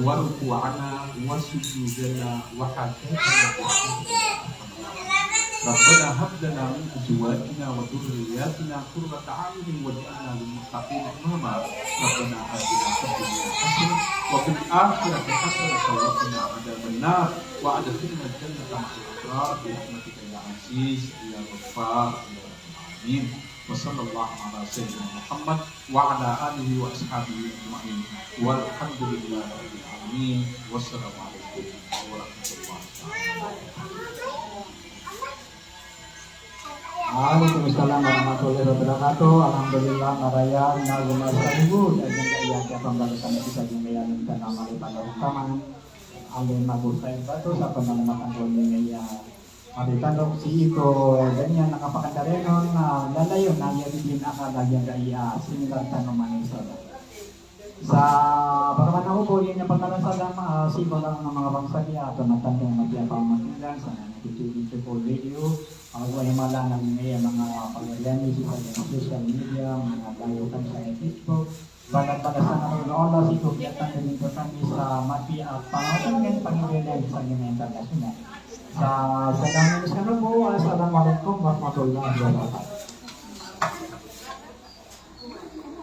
wa ruku'ana wa sujudana wa hajatina bi rahmatika ya arhamar rahimin. Rabbana hab lana min azwajina wa dhurriyyatina qurrata a'yunin waj'alna lil muttaqina imama. Rabbana atina fid dunya hasanah wa fil akhirati hasanah wa qina adzaban nar. Wa adkhilnal jannata ma'al abrar bi rahmatika ya aziz ya ghaffar ya rabbal alamin. Wa sallallahu ala sayyidina Muhammad wa ala alihi wa ashabihi ajma'in. Walhamdulillahi rabbil alamin. Wassalamu alaikum warahmatullahi wabarakatuh. Waalaikumsalam warahmatullahi wabarakatuh. Alhamdulillah, marayaw na gomasa ibu, sa giyangkaya kiyapambalotan kita giyangkaya mintan a malipan a rekaman. Alin Mago Said Bato, sa panalamatan ko giyangkaya a di tandok sii ko ganyan a kapakandar iyan on, na lalayon na giyangkaya a similar tano manisa. Sa paraman ako po, iyan a pagkarasada, ah, sii ko langon a manga bangsa niyan, ato na tano a mapiyapamakin'gan sa nangitititiko radio, ah, ago aya mala na giyangkaya a manga pagariyan sii sa social media, manga layo kan sa Facebook. Balabalas a ngaro o Allah sii ko kiyatandang iyan rkami sa mapiya a pangawatan iyan, panginggilan sa giyangkaya international. Sa salamat sa rabo, assalamu alaikum warahmatullahi wabarakatuh.